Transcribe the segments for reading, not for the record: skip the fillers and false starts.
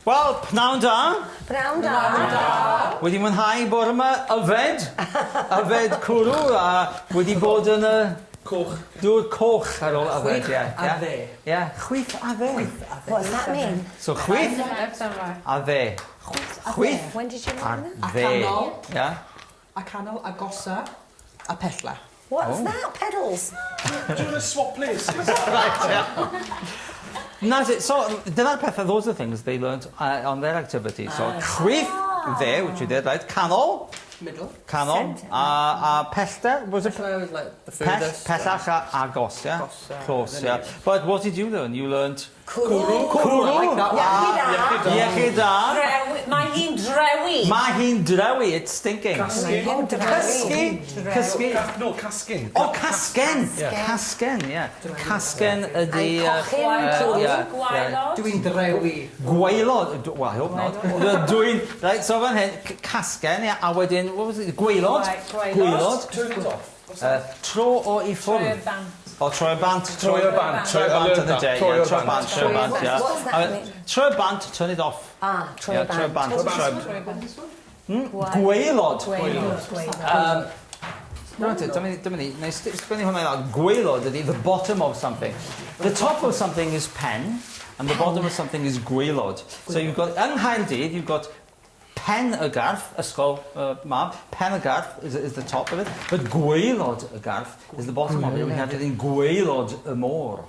Wel, pnawn da. Pnawn da. Pnawn da. Wedi mwynhau bore 'ma yfed, yfed cwrw a wedi bod yn y... Coch. Dŵr coch ar ôl yfed, ie. Chwith a dde. Ie, chwith a dde. Chwith a dde. What does that mean? So chwith a dde. Chwith a dde. Chwith When did you a learn that? dde. A canol. Ie. A canol agosa a pella. What's that? Pedals? Do you want to swap places? Right, yeah. That's it. So, dyna'r pethau, those are the things they learnt on their activities. So, chwith, dde, which you did, right? Canol. Middle. Canol. Centre. A pellter, was it? Pella is like the Pell, furthest. pellach a agos, yeah? Agosa, Close, then yeah. But what did you learn? You learnt... Cwrw. Cwrw. I like that one. Iechyd da. Iechyd da. Drewi. Mae hi'n drewi. Mae hi'n drewi, it's stinking. Casgu. Cysgu. Cysgu. No, casgin. O, casgen! Casgen, ie. Casgen ydy... And cochyn, cwrw. ie, ie. Gwaelod. Dwi'n drewi. Gwaelod, well, I hope not. Dwi'n, right, so fan hyn, casgen, ie, a wedyn, what was it, gwaelod? Gwaelod. Turn it off. Tro o i Troi ffwrdd. bant. O, troi bant. Troi o bant. Troi I bant learned yn y that. day, Troi ie. o Troi bant. bant, troi bant, ie. What's that mean? Troi bant, turn it off. Ah, troi Ie, troi bant. bant. Troi Gwaelod. Gwaelod. Right, dyma ni, dyma ni, na i sgwennu hwnna i lawr. Gwaelod ydy the bottom of something. The top of something is pen, and the bottom of something is gwaelod. So you've got, yng Nghaerdydd, you've got Pen y Garth, ysgol mab, Pen y Garth is the top of it, but gwaelod y Garth is the bottom of it. We had it in gwaelod y môr.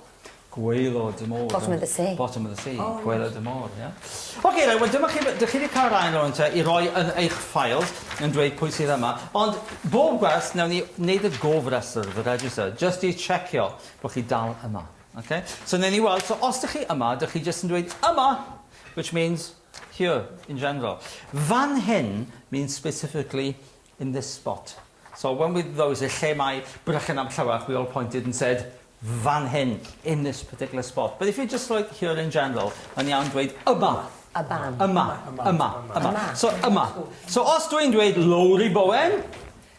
Gwaelod y môr. Bottom of the sea. Bottom of the sea. Oh, gwaelod y môr, ie. Yeah. Oce, right, wel dyma chi, dych chi wedi cael rhain rwan te i roi yn eich files yn dweud pwy sydd yma. Ond bob gwers, nawn ni wneud y gofrestr, the register, just i checio bod chi dal yma. Okay? So newn ni weld, so os dych chi yma, dych chi just yn dweud yma, which means here in general. Fan hyn means specifically in this spot. So when we those lle mae Brychan ap Llywarch, we all pointed and said fan hyn, in this particular spot. But if you just like here in general, mae'n iawn dweud yma. Y ban. Yma, yma, yma. So yma. So os dwi'n dweud Lowri Bowen,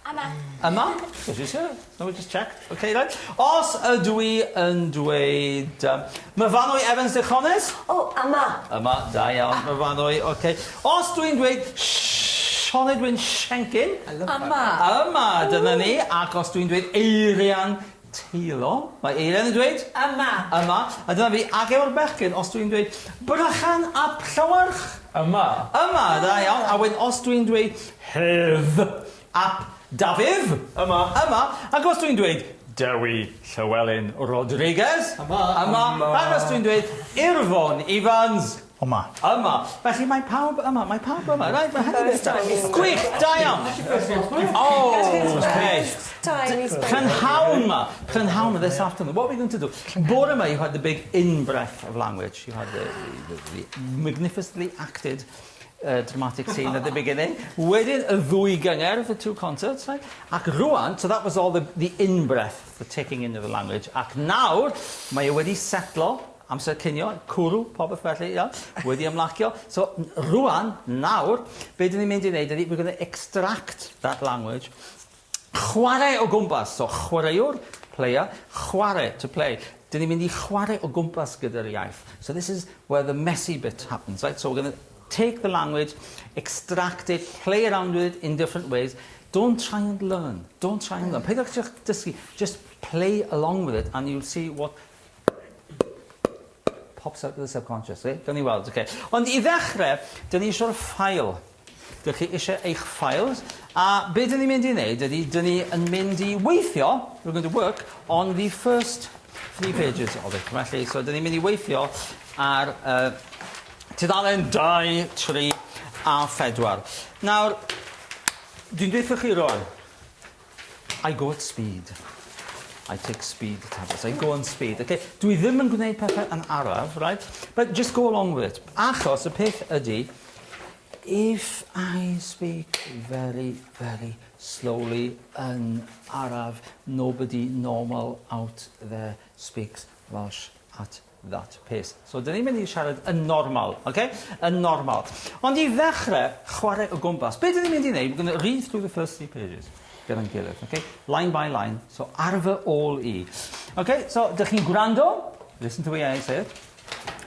Yma. Yma. Which is here. So we just checked. Okay, right. Os ydw i yn dweud... Myfanwy Evans Dichonis? O, yma. Yma, da iawn, Myfanwy, okay. Os dwi'n dweud Sioned Wyn Siencyn? Yma. Yma, dyna ni. Ac os dwi'n dweud Eirian Teilo, mae Eirian yn dweud? Yma. Yma. A dyna fi. Ac efo'r bechgyn, os dwi'n dweud Brychan ap Llywarch? Yma. Yma, da iawn. A wedyn os dwi'n dweud Hedd ap Dafydd? Yma. Yma. Ac os dwi'n dweud Dewi Llywelyn Rodriguez? Yma. Yma. Ac os dwi'n dweud Irfon Evans? Yma. Yma. Felly mae pawb yma, mae pawb yma. Right, mae hynny'n beth. Gwych, da iawn. Oh, okay. Prynhawn 'ma, prynhawn 'ma this afternoon, what are we going to do? Bore 'ma you had the big in-breath of language. You had the magnificently acted dramatic scene at the beginning. Wedyn y ddwy gyngerdd, the two concerts, right? Ac rwan, so that was all the in-breath, the taking in of the language. Ac nawr, mae e wedi setlo, amser cinio, cwrw, popeth felly, ia, wedi ymlacio. So, rwan, nawr, be dyn ni'n mynd i wneud ydy, we're going to extract that language, chwarae o gwmpas, so chwaraewr, player, chwarae, to play. Dyn ni'n mynd i chwarae o gwmpas gyda'r iaith. So this is where the messy bit happens, right? So we're going to take the language, extract it, play around with it in different ways. Don't try and learn. Don't try and learn. Peidiwch dysgu. Just play along with it and you'll see what pops out of the subconscious. Eh? Gawn ni weld, okay. Ond i ddechrau, dyn ni eisiau'r ffail. Dych chi eisiau eich files. A be dyn ni'n mynd i wneud ydy, dyn ni yn mynd i weithio, we're going to work on the first three pages of it. Felly, so dyn ni'n mynd i weithio ar tudalen 2, 3 a 4. Nawr, dwi'n dweud chi rwan, I go at speed. I take speed tablets. I go on speed. Okay? Dwi ddim yn gwneud pethau yn araf, right? But just go along with it. Achos y peth ydy, if I speak very, very slowly yn araf, nobody normal out there speaks Welsh at that pace. So, dyn ni'n mynd i siarad yn normal, okay? Yn normal. Ond i ddechrau, chwarae o gwmpas. Be dyn ni'n mynd i wneud? We're going to read through the first three pages gyda'n gilydd, okay? Line by line, so ar fy ôl i. Okay, so, dych chi'n gwrando, listen to the way I say it.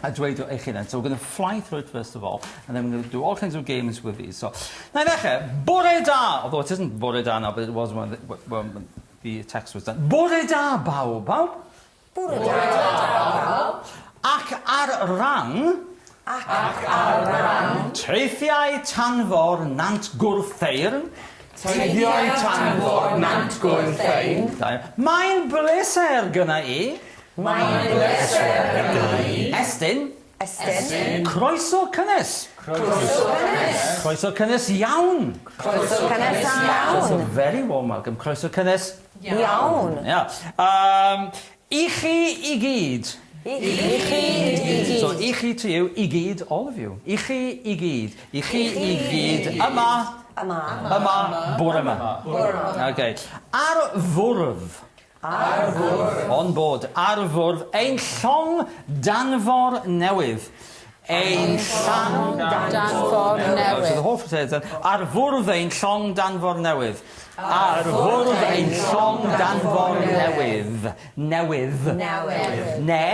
A dweud o eich hunain. So we're going to fly through it first of all, and then we're going to do all kinds of games with these. So, na i ddechrau, bore da! Although it isn't bore da now, but it was when the, when the text was done. Bore da, bawb, bawb. Bore da. Ac ar ran... Ac ar ran... Teithiau tanfor nant gwrtheyrn. Teithiau tanfor nant gwrtheyrn. Mae'n bleser gynna i. Mae'n bleser gynna i. Estyn. Estyn. Croeso cynnes. Croeso cynnes. Croeso cynnes iawn. Croeso cynnes iawn. So it's a very warm welcome. Croeso cynnes. Iawn. Yeah. Um, I chi i gyd. I chi i gyd. So i chi to you, i gyd, all of you. I chi i gyd. I chi i gyd. Yma. Yma. Yma. Bore yma. Bore yma. Okay. Ar fwrdd. Ar fwrdd. On board. Ar fwrdd. Ein llong danfor newydd. Ein llong danfor newydd. So the whole phrase is, ar fwrdd ein llong danfor newydd. Ar fwrdd ein llong danfor newydd. Newydd. Newydd. Ne.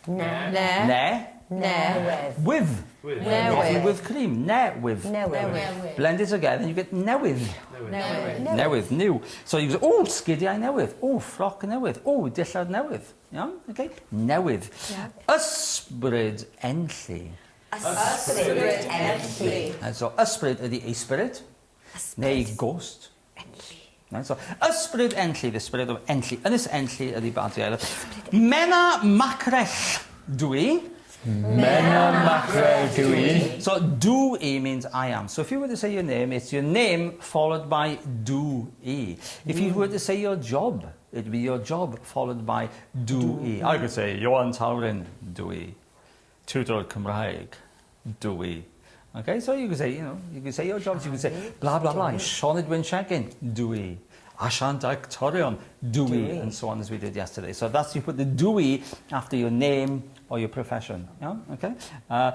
Ne. Ne. Newydd. With. Newydd. Coffee with cream. Newydd. Newydd. Blend it together and you get newydd. Newydd. Newydd, new. So you go, oh, sgidiau newydd. Oh, ffroc newydd. Oh, dillad newydd. Iawn? Okay. Newydd. Ysbryd enlli. Ysbryd enlli. And so ysbryd ydy a spirit. Neu ghost. Enlli. Right, so ysbryd enlli, the spirit of enlli. Ynys enlli ydy Bardsey Island. Mena macrell dwi. Mena macrell dwi. So dw i means I am. So if you were to say your name, it's your name followed by dw i. If you were to say your job, it'd be your job followed by dw i. I could say Ioan Tawrin dw i. Tutor Cymraeg dw i. Okay, so you could say, you know, you could say your jobs, you could say blah, blah, blah. Sioned Wyn Siencyn, dw i. Asiant Actorion, dw i, and so on as we did yesterday. So that's, you put the dw i after your name or your profession. Yeah, okay? A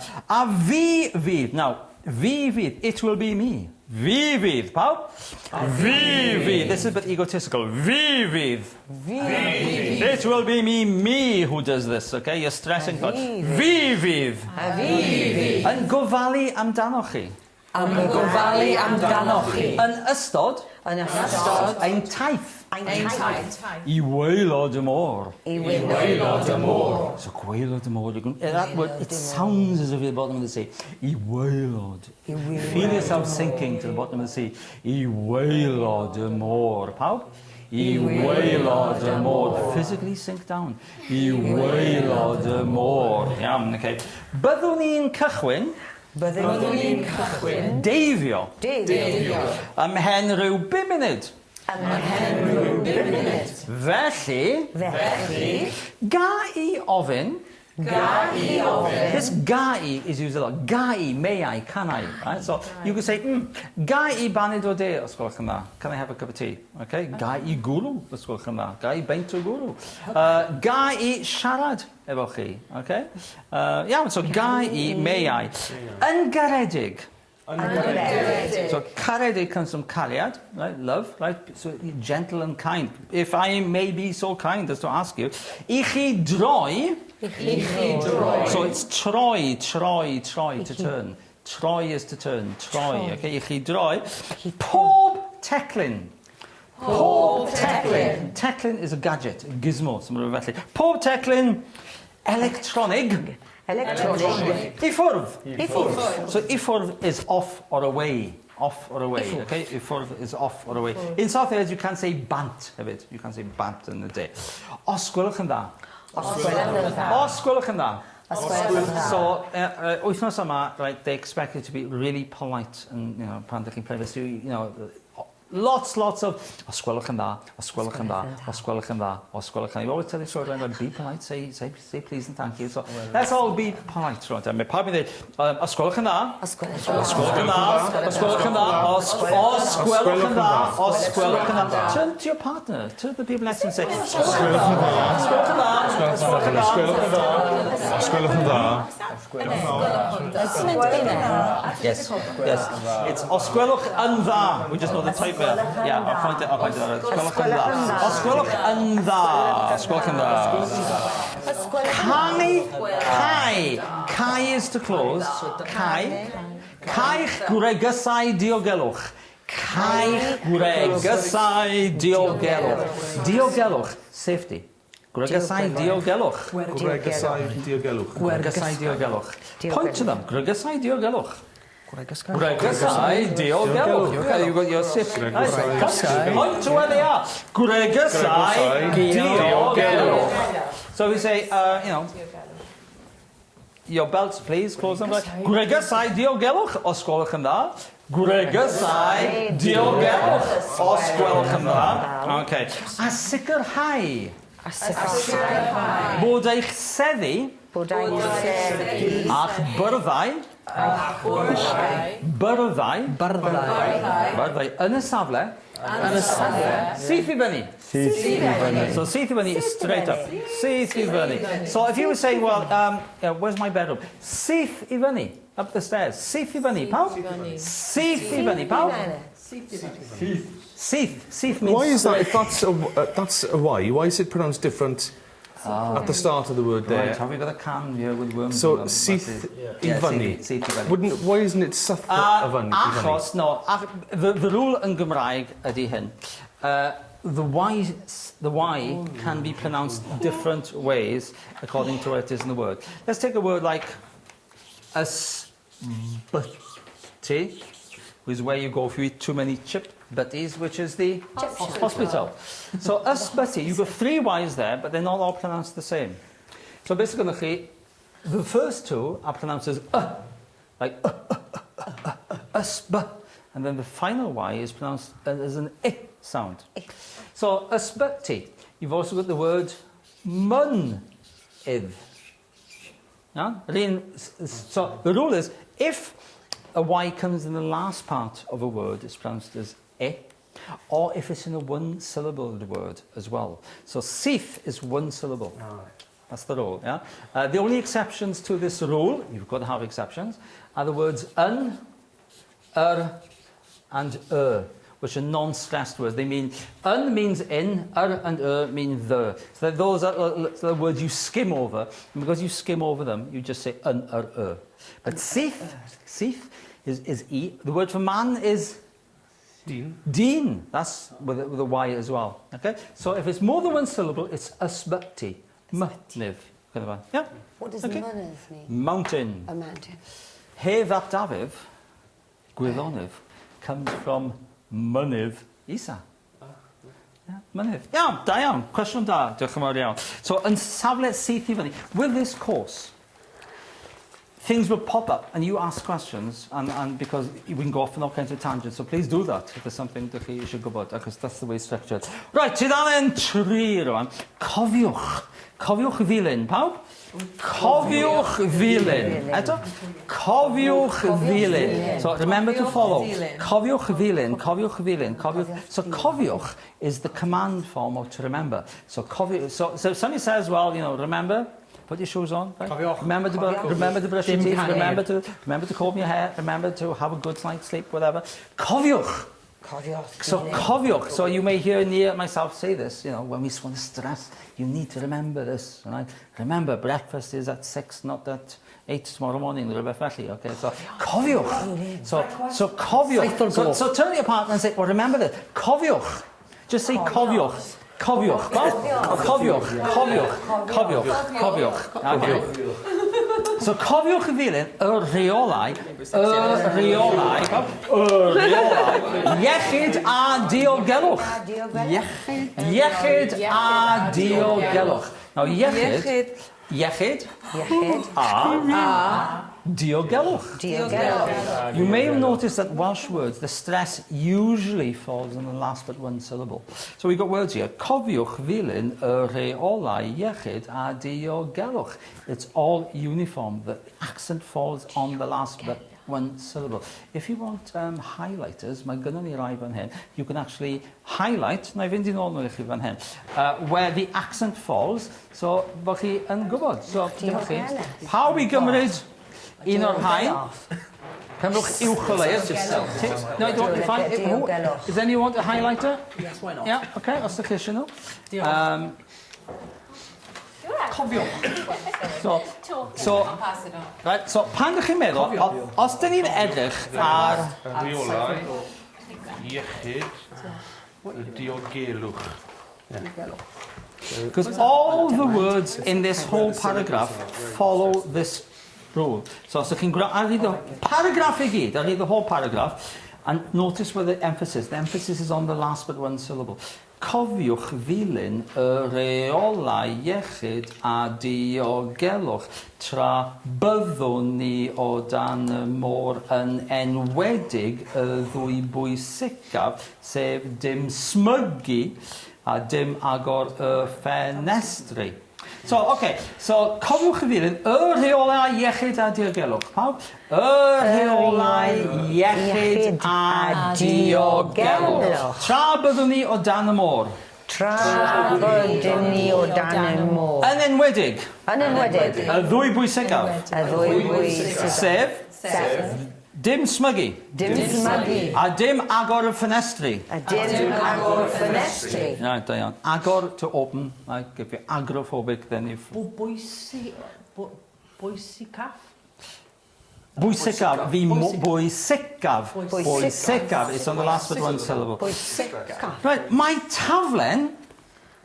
fi fydd, now, fi fydd, it will be me. Fi fydd, pawb? Fi fydd. This is a bit egotistical. Fi fydd. Fi fydd. It will be me, me who does this, okay? You're stressing. Fi fydd. A fi fydd. Yn gofalu amdanoch chi. Yn gofalu amdanoch chi. Yn ystod. Yn ystod. Ein taith. Ein taith. I waelod y môr. I waelod y môr. So gwaelod y môr. That word, it sounds as if you're at the bottom of the sea. I waelod. Feel yourself sinking to the bottom of the sea. I waelod y môr. Pawb? I waelod y môr. Physically sink down. I waelod y môr. Iawn, okay. Byddwn ni'n cychwyn... Byddwn ni'n cychwyn. Deifio. Deifio. Ymhen rhyw 5 munud. Ymhen rhyw 5 munud. Felly... Felly... Ga i ofyn... Ga i ofyn. This ga i is used a lot. Ga i, may I, can I? Right? So you could say, ga i baned o de, os gwelwch yn dda. Can I have a cup of tea? Okay. Ga i gwrw, os gwelwch yn dda. Ga i beint o gwrw. Ga i siarad efo chi. Okay? Iawn, so ga i, may I. Yn garedig. Yn garedig. So caredig comes from cariad, right? Love, right? So gentle and kind. If I may be so kind as to ask you, i chi droi. I chi droi. So it's troi, troi, troi, to turn. Troi is to turn, troi, okay? I chi droi. Pob teclyn. Pob teclyn. Teclyn is a gadget, a gizmo, something felly. Pob teclyn electronig. Electronic. I ffwrdd. I ffwrdd. So i ffwrdd is off or away. Off or away, okay? I ffwrdd is off or away. In South Wales, you can say bant hefyd. You can say bant in the day. Os gwelwch yn dda. Os gwelwch yn dda. Os gwelwch yn dda. Os gwelwch yn dda. So, wythnos yma, right, they expect you to be really polite and, you know, pan dych chi'n prynu, so, you know, lots, lots of, os gwelwch yn dda, os gwelwch yn dda, os gwelwch yn dda, os gwelwch yn dda. You always tell the children, be polite, say, say, say please and thank you. So, let's all be polite, right? Mae pawb yn dweud, os gwelwch yn dda, Os gwelwch yn dda. os gwelwch yn dda, os gwelwch yn dda, os gwelwch yn dda, os gwelwch yn dda. Turn to your partner, turn to the people next to you and say, os gwelwch yn dda, os gwelwch yn dda, os gwelwch yn dda. Os gwelwch yn dda. Os gwelwch yn dda. Yes, yes. It's os gwelwch yn dda. We just know the typo. Yeah, I'll point it, I'll point it out. Os gwelwch yn dda. Os gwelwch yn dda. Os gwelwch yn dda. Cau, cau. Cau is to close. Cau. Cau'ch gwregysau diogelwch. Cau'ch gwregysau diogelwch. Diogelwch, safety. Gwregysau diogelwch. Gwregysau diogelwch. Gwregysau diogelwch. Point to them. Gwregysau diogelwch. Gwregysau. Gwregysau diogelwch. Okay, you've got your sip. Gwregysau. Point to where they are. Gwregysau diogelwch. So we say, you know, your belts, please, close them. Gwregysau diogelwch, os gwelwch yn dda. Gwregysau diogelwch, os gwelwch yn dda. Okay. A sicrhau. A sicrhau. Bod eich seddi Bod ein seddi. a'ch byrddau Byrddau. Byrddau. Byrddau. Yn y safle. Yn y safle. Syth i fyny. Syth i fyny. So syth i fyny is straight up. Syth i fyny. So if you were saying, well, yeah, where's my bedroom? Syth i fyny. Up the stairs. Syth i fyny. Pawb? Syth i fyny. Pawb? Syth. Syth means Why is that? If that's a, that's a Y, why is it pronounced different at the start of the word there? Right, have we got a can here with worms in So them? syth i Yeah, fyny. syth i fyny. Wouldn't, why isn't it syth i fyny? Achos, no, the rule yn Gymraeg ydy hyn. The Y can be pronounced different ways according to where it is in the word. Let's take a word like ysbyty, which is where you go if you eat too many chip butties, which is the hospital. So ysbyty, you've got three Ys there, but they're not all pronounced the same. So basically, the first two are pronounced as like ysb, and then the final Y is pronounced as an I sound. So ysbyty. You've also got the word mynydd. Yeah? So the rule is, if a Y comes in the last part of a word, it's pronounced as E, or if it's in a one-syllable word as well. So syth is one syllable. That's the rule, yeah? The only exceptions to this rule, you've got to have exceptions, are the words yn, and which are non-stressed words. They mean, yn means in, and mean the. So those are the words you skim over, and because you skim over them, you just say yn, But syth, syth is E. The word for man is? Dyn. Dyn. That's with a Y as well. Okay? So if it's more than one syllable, it's ysbyty. Mynydd. Yeah? What does okay. mynydd mean? Mountain. A mountain. Hedd ap Dafydd, gwyddonydd, comes from mynydd Isa. Yeah, mynydd. Iawn, da iawn. Cwestiwn da. Diolch yn fawr iawn. So, yn safle syth i fyny, with this course, things will pop up and you ask questions, and because we can go off on all kinds of tangents, so please do that if there's something dych chi eisiau gwybod, achos that's the way it's structured. Right, tudalen 3 rwan. Cofiwch. Cofiwch ddilyn, pawb? Cofiwch ddilyn. Eto? Cofiwch ddilyn. So remember to follow. Cofiwch ddilyn, cofiwch ddilyn, cofiwch. So cofiwch is the command form of to remember. So cofiwch. So somebody says, well, you know, remember, put your shoes on. Right? Cofiwch. Remember to brush your teeth. Remember to comb your hair. Remember to have a good night's sleep, whatever. Cofiwch. Cofiwch. So cofiwch. So you may hear Nia myself say this, you know, when we want to stress, you need to remember this, right? Remember, breakfast is at 6, not at 8 tomorrow morning, rhywbeth felly, okay? So cofiwch. So cofiwch. So turn to your partner and say, well, remember this. Cofiwch. Just say cofiwch. Cofiwch. Cofiwch. Cofiwch. Cofiwch. Cofiwch. Okay. So cofiwch ddilyn y rheolau, iechyd a diogelwch. Iechyd a diogelwch. Now, iechyd, iechyd, a diogelwch. Diogelwch. You may have noticed that Welsh words, the stress usually falls on the last but one syllable. So we've got words here. Cofiwch ddilyn y rheolau iechyd a diogelwch. It's all uniform. The accent falls on the last but one syllable. If you want highlighters, mae gynnon ni rai fan hyn, you can actually highlight, na i fynd i nôl nhw i chi fan hyn, where the accent falls, so bod chi yn gwybod. So, dyma chi. Pawb i gymryd un o'r rhain. Cymrwch uwch o leiaf. No, I don't. Fine. Diogelwch. Does anyone want a highlighter? Yes, why not? Yeah, okay, os ydych chi eisiau nhw. Diolch. Cofiwch. So, so, right, so pan ydych chi'n meddwl, os dyn ni'n edrych ar... Rheolau, iechyd, diogelwch. Because all the words in this whole paragraph follow this rule. So os ydych chi'n gwrando, I'll read the paragraph i gyd, I'll read the whole paragraph, and notice where the emphasis, the emphasis is on the last but one syllable. Cofiwch ddilyn y reolau iechyd a diogelwch tra byddwn ni o dan y môr yn enwedig y ddwy bwysicaf, sef dim smygu a dim agor y ffenestri. So, okay, so cofiwch ddilyn y rheolau iechyd a diogelwch. Pawb? Y rheolau iechyd a diogelwch. Tra byddwn ni o dan y môr. Tra byddwn ni o dan y môr. Yn enwedig. Yn enwedig. Y ddwy bwysicaf. Y ddwy bwysicaf. Sef. Sef. Dim smygu. Dim smygu. A dim agor y ffenestri. A dim agor y ffenestri. Right, da iawn. Agor to open, like if you're agoraphobic, then you've... Bwysicaf? Bwysicaf. The bwysicaf. Bwysicaf. It's on the last but one syllable. Bwysicaf. Right, mae taflen...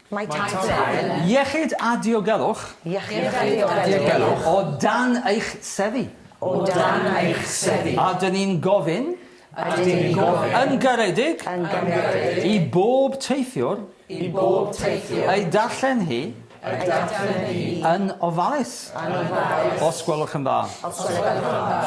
Mae taflen. Iechyd a diogelwch. Iechyd a diogelwch. O dan eich seddi. O dan eich seddi. A dyn ni'n gofyn. A dyn ni'n gofyn. Yn garedig. Yn garedig. I bob teithiwr. I bob teithiwr. Ei darllen hi. Ei darllen hi. Yn ofalus. Yn ofalus. Os gwelwch yn dda. Os gwelwch yn dda.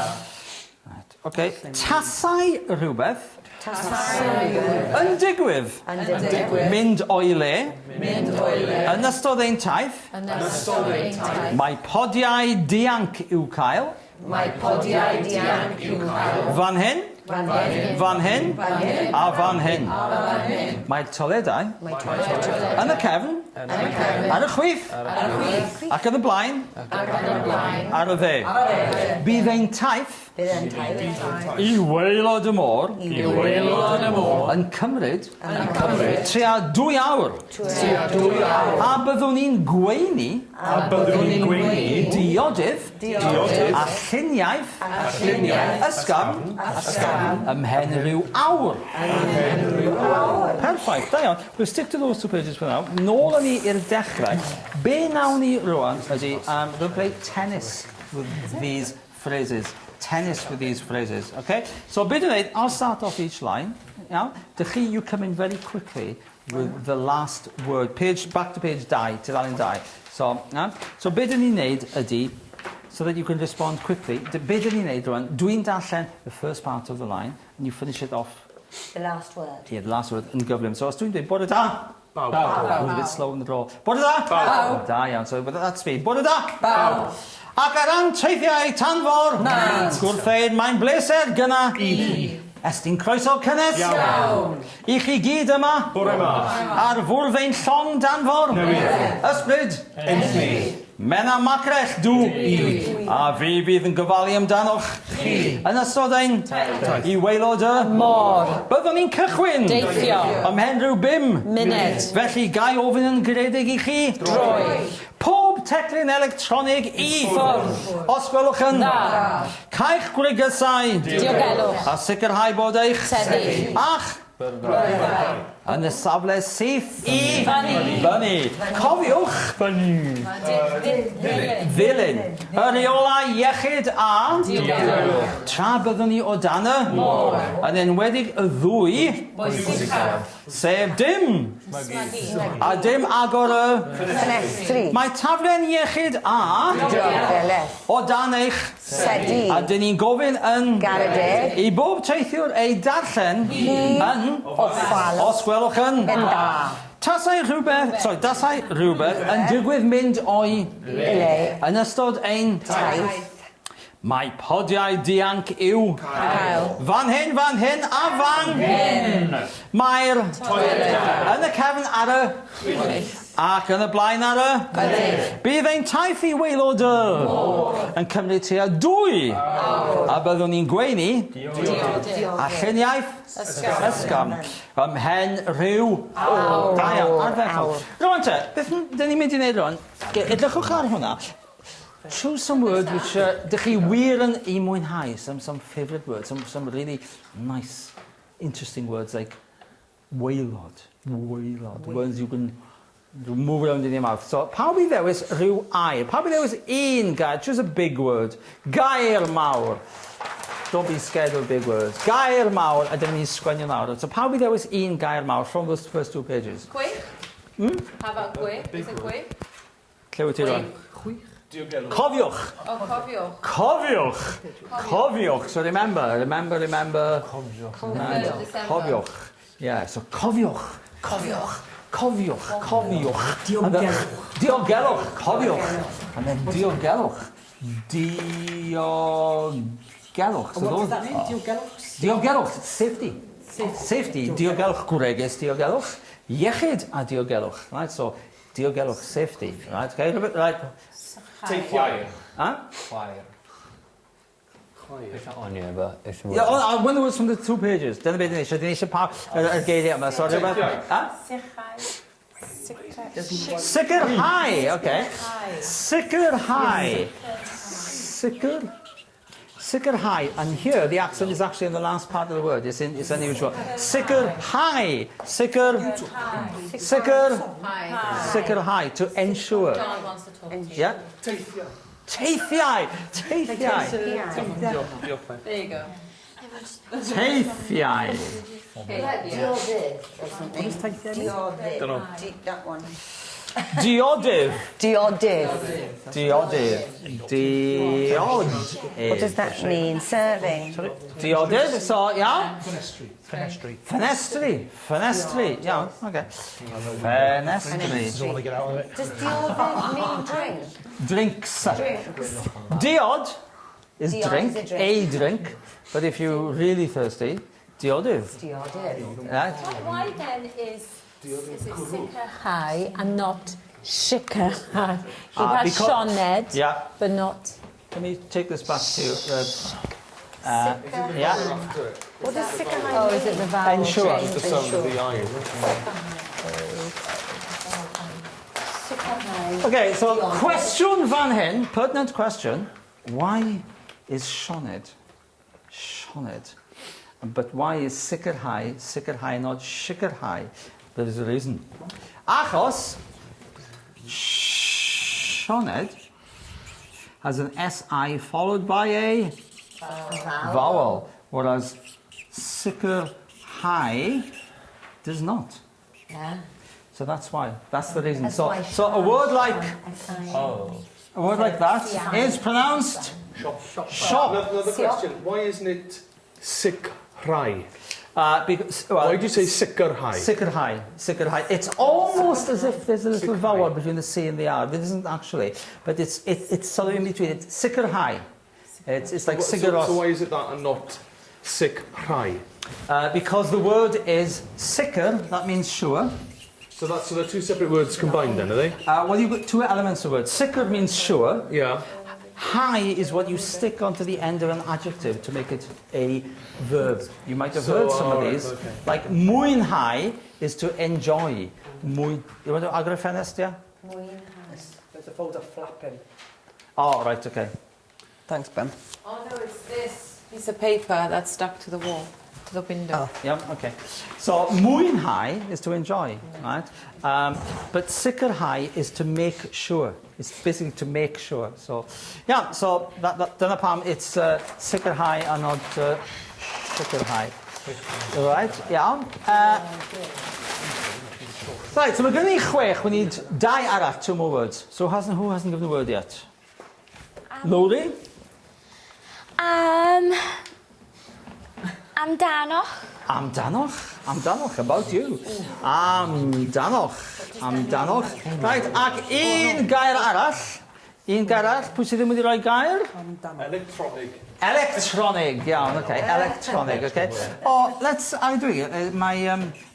Right. Okay. Tasai rhywbeth. Tasai rhywbeth. Yn digwydd. Yn digwydd. Mynd o'i le. Mynd o'i le. Yn ystod ein taith. Yn ystod ein taith. Mae podiau dianc i'w cael. Mae podiau dianc i'w cael. Fan hyn. Fan hyn. Fan hyn. Fan hyn. A fan hyn. A fan hyn. Mae'r toiledau. Mae toiledau. Yn y cefn. Yn y cefn. Ar y chwith. Ar y chwith. Ac yn y blaen. Ac yn y blaen. Ar y dde. Ar y dde. Bydd ein taith. Bydd ein taith. I waelod y môr. I waelod y môr. Yn cymryd. Yn cymryd. Tua 2 awr. Tua 2 awr. A byddwn ni'n gweini. A byddwn ni'n gweini. Diodydd. Diodydd. A lluniaeth. A lluniaeth. Ysgafn. Ysgafn. Ymhen rhyw awr. Ymhen rhyw awr. Perffaith, da iawn. We'll stick to those two pages for now. Nôl â ni i'r dechrau. Be nawn ni rwan ydy, we'll play tennis with these phrases. Tennis with these phrases, okay? So be dwi'n dweud, I'll start off each line. Iawn? Dych chi, you come in very quickly with the last word. Page, back to page 2, tudalen 2. So, iawn? So be dyn ni'n neud ydy, so that you can respond quickly, be dyn ni'n neud rwan, dwi'n darllen the first part of the line, and you finish it off. The last word. Yeah, the last word yn gyflym. So os dwi'n dweud, bore da! Bawb. Bawb. A bit slow in the draw. Bore da! Bawb. Da iawn, so but that's me. Bore da! Bawb. Ac ar ran teithiau tanfor! Nant. Gwrtheid, mae'n bleser gyna. I. Estyn croeso cynnes. Iawn. I chi gyd yma. Bore ma. Ar fwrdd ein llong danfor. Newydd. Ysbryd. Enlli. Mena macrell dw. I. A fi bydd yn gofalu amdanoch. Chi. Yn ystod ein Taith. I waelod y Môr. Byddwn ni'n cychwyn. Deithio. Ymhen rhyw 5 Munud. Felly gai ofyn yn garedig i chi. Droi. Pob teclyn electronig i Ffwrdd. Os gwelwch yn Dda. Caech gwregysau. Diogelwch. A sicrhau bod eich Seddi. A'ch Yn y safle syth i Fyny. Fyny. Cofiwch Fyny. ddilyn y rheolau iechyd a Diogelwch. Tra byddwn ni o dan y môr. Yn enwedig y ddwy Bwysicaf. Sef dim. Smygu. A dim agor y Ffenestri. Mae taflen iechyd a Diogelwch. o dan eich Seddi. A dyn ni'n gofyn yn Garedig. I bob teithiwr ei darllen yn Ofal. Os gwelwch yn Yn dda. Tasai rhywbeth, sorry, tasai rhywbeth yn digwydd mynd o'i Le. Yn ystod ein Taith. Mae podiau dianc i'w Cael. Fan hyn, fan hyn a fan hyn. Mae'r toiledau yn y cefn ar y Ac yn y blaen ar y? Mynydd. Bydd ein taith i waelod y? Môr. Yn cymryd tua 2. Awr. A byddwn ni'n gweini? Diodydd. A lluniaeth? Ysgafn. Ysgafn. Ymhen rhyw? Awr. Da iawn, ardderchog. Rwan te, beth dyn ni'n mynd i wneud rwan? Edrychwch ar hwnna. Choose some word which dych chi wir yn ei mwynhau. Some, some favourite words, some, some really nice, interesting words like waelod, waelod, words you can move around in your mouth. So, pawb i ddewis rhyw air. Pawb i ddewis un gair. Choose a big word. Gair mawr. Don't be scared of big words. Gair mawr, a dyma ni'n sgwennu lawr. So, pawb i ddewis un gair mawr from those first two pages. Gwych. How about gwych? Is it gwych? Lle wyt ti rwan? Chwich. Diogelwch. Cofiwch. O, cofiwch. Cofiwch. Cofiwch. So remember, remember, remember. Cofiwch. Cofiwch. Yeah, so cofiwch. Cofiwch. Cofiwch. Cofiwch. Diogelwch. Diogelwch. Cofiwch. And then diogelwch. Diogelwch. And what does that mean? Diogelwch? Diogelwch. Safety. Safety. Diogelwch gwregys, diogelwch. Iechyd a diogelwch. Right, so diogelwch, safety. Right, okay, right. Teithiau. Huh? Chwaer. Chwaer. It's not on here, but it's Yeah, oh, one of the words from the two pages. Dyna beth ni eisiau. Dyn ni eisiau pa yr geiriau yma. So, rhywbeth... Ha? Sicrhau, okay. Sicrhau. Sicr... Sicrhau. And here, the accent is actually in the last part of the word. It's, in, it's unusual. Sicrhau. Sicr... Sicr... Sicrhau. To ensure. John wants to talk to you. Yeah? Teithiau. Teithiau. Teithiau. Teithiau. There you go. Teithiau. Diodydd or something. Diodydd. Dunno. That one. Diodydd. Diodydd. Diodydd. Diodydd. What does that mean? Serving. Diodydd, so, iawn. Ffenestri. Ffenestri. Ffenestri. Iawn, oce. Ffenestri. want to get out of it. Does diodydd mean drink? Drinks. Drinks. Diod is Diod drink, is a drink. a drink. But if you're really thirsty, diodydd. Diodydd. Right? Why then is, is it sicrhau and not sicrhau? You've had because- Sioned, Yeah. but not... Let me take this back to... yeah. After it. What does sicrhau Oh, is it the vowel Ensure. change? The sound of the I, isn't it? Sicrhau. Okay, so cwestiwn fan hyn, pertinent question. Why is Sioned, Sioned, but why is sicrhau, sicrhau not sicrhau? There is a reason. Achos, Sioned has an SI followed by a vowel, whereas sicrhau does not. Yeah. So that's why. That's the reason. That's so, why so a word like Oh. a word like that is pronounced Shop. shop. Another question. Why isn't it sicrhau? Because, well, Why do you say sicrhau? Sicrhau, sicrhau. It's almost as if there's a little vowel between the C and the R. There isn't actually, but it's it, it's sort of in between. It's sicrhau. It's, it's like So, sigaros. so why is it that and not sicrhau? Because the word is sicr, that means sure. So that's so they're two separate words combined then, are they? Well, you've got two elements of word. Sicr means sure. Yeah. High is what you stick onto the end of an adjective to make it a verb. You might have So, heard some of alright, these. okay. Like mwynhau is to enjoy. Mwyn... You want to agor y ffenest, yeah? There's a folder flapping. Oh, right, okay. Thanks, Ben. Oh, no, it's this piece of paper that's stuck to the wall, to the window. Oh. Yeah, okay. So mwynhau is to enjoy, right? But sicrhau is to make sure. It's basically to make sure. So, yeah, so that, that, dyna pam it's sicrhau and not sicrhau. All right, iawn. Right, so mae gen i chwech. We need dau arall, two more words. So hasn't, who hasn't given a word yet? Lowri? Amdanoch. Amdanoch, amdanoch, about you. Amdanoch, amdanoch. Right, ac un gair arall. Un gair arall, pwy sydd ddim wedi rhoi gair? Electronic. Electronig, iawn, okay. Electronig, okay. Oh, let's, I do it. Mae,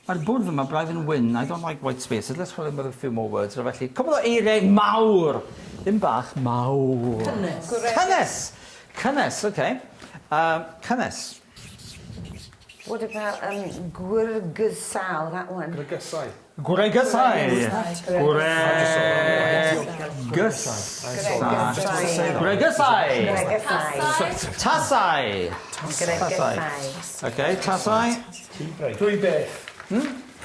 mae'r bwrdd yma braidd yn wyn. I don't like white spaces. Let's fill in with a few more words. Felly, cwbl o eiriau mawr. Ddim bach, mawr. Cynnes. Cynnes. Cynnes, okay. Cynnes. What about gwrgysau, that one? Gwregysau. Gwregysau. Gwregysau. Gwregysau. Tasau. Gwregysau. Okay, tasau. Rhywbeth.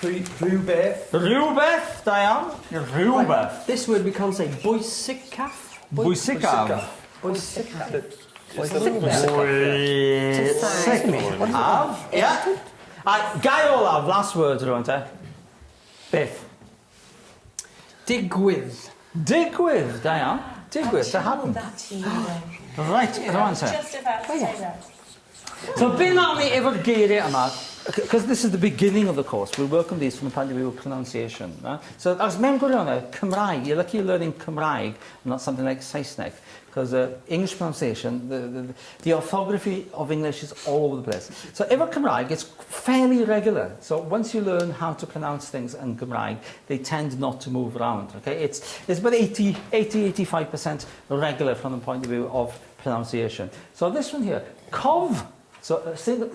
Rhywbeth. Rhywbeth, da iawn. Rhywbeth. This word we can't say. Bwysicaf? Bwysicaf. Bwysicaf. Bwysicaf. Ia. A gair olaf, last word rwan te. Beth? Digwydd. Digwydd, da iawn. Digwydd, to happen. Right, rwan te. Just about to say that. So be nawn ni efo'r geiriau yma, because this is the beginning of the course, we work on these from the point of view of pronunciation. Right? So, as mewn gwirionedd, Cymraeg, you're lucky you're learning Cymraeg, not something like Saesneg, because English pronunciation, the orthography of English is all over the place. So, efo Cymraeg, it's fairly regular. So, once you learn how to pronounce things in Cymraeg, they tend not to move around. Okay? It's about 80, 80, 85% regular from the point of view of pronunciation. So, this one here, cof. So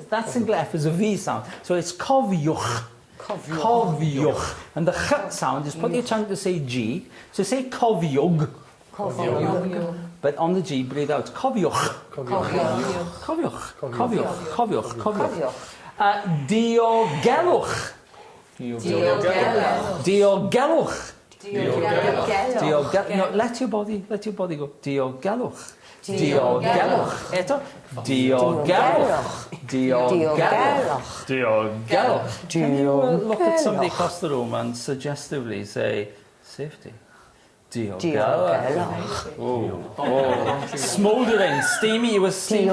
that single F is a V sound. So it's cofiwch. Cofiwch. And the ch sound is put your tongue to say G. So say cofiwg. Cofiwch. But on the G, breathe out. Cofiwch. Cofiwch. Cofiwch. Cofiwch. Cofiwch. Cofiwch. Diogelwch. Diogelwch. Diogelwch. Diogelwch. No, let your body go. Diogelwch. Diogelwch. Eto. Diogelwch. Diogelwch. Diogelwch. Can you look at somebody across the room and suggestively say, safety? Diogelwch. Oh. Smouldering, steamy. It was steamy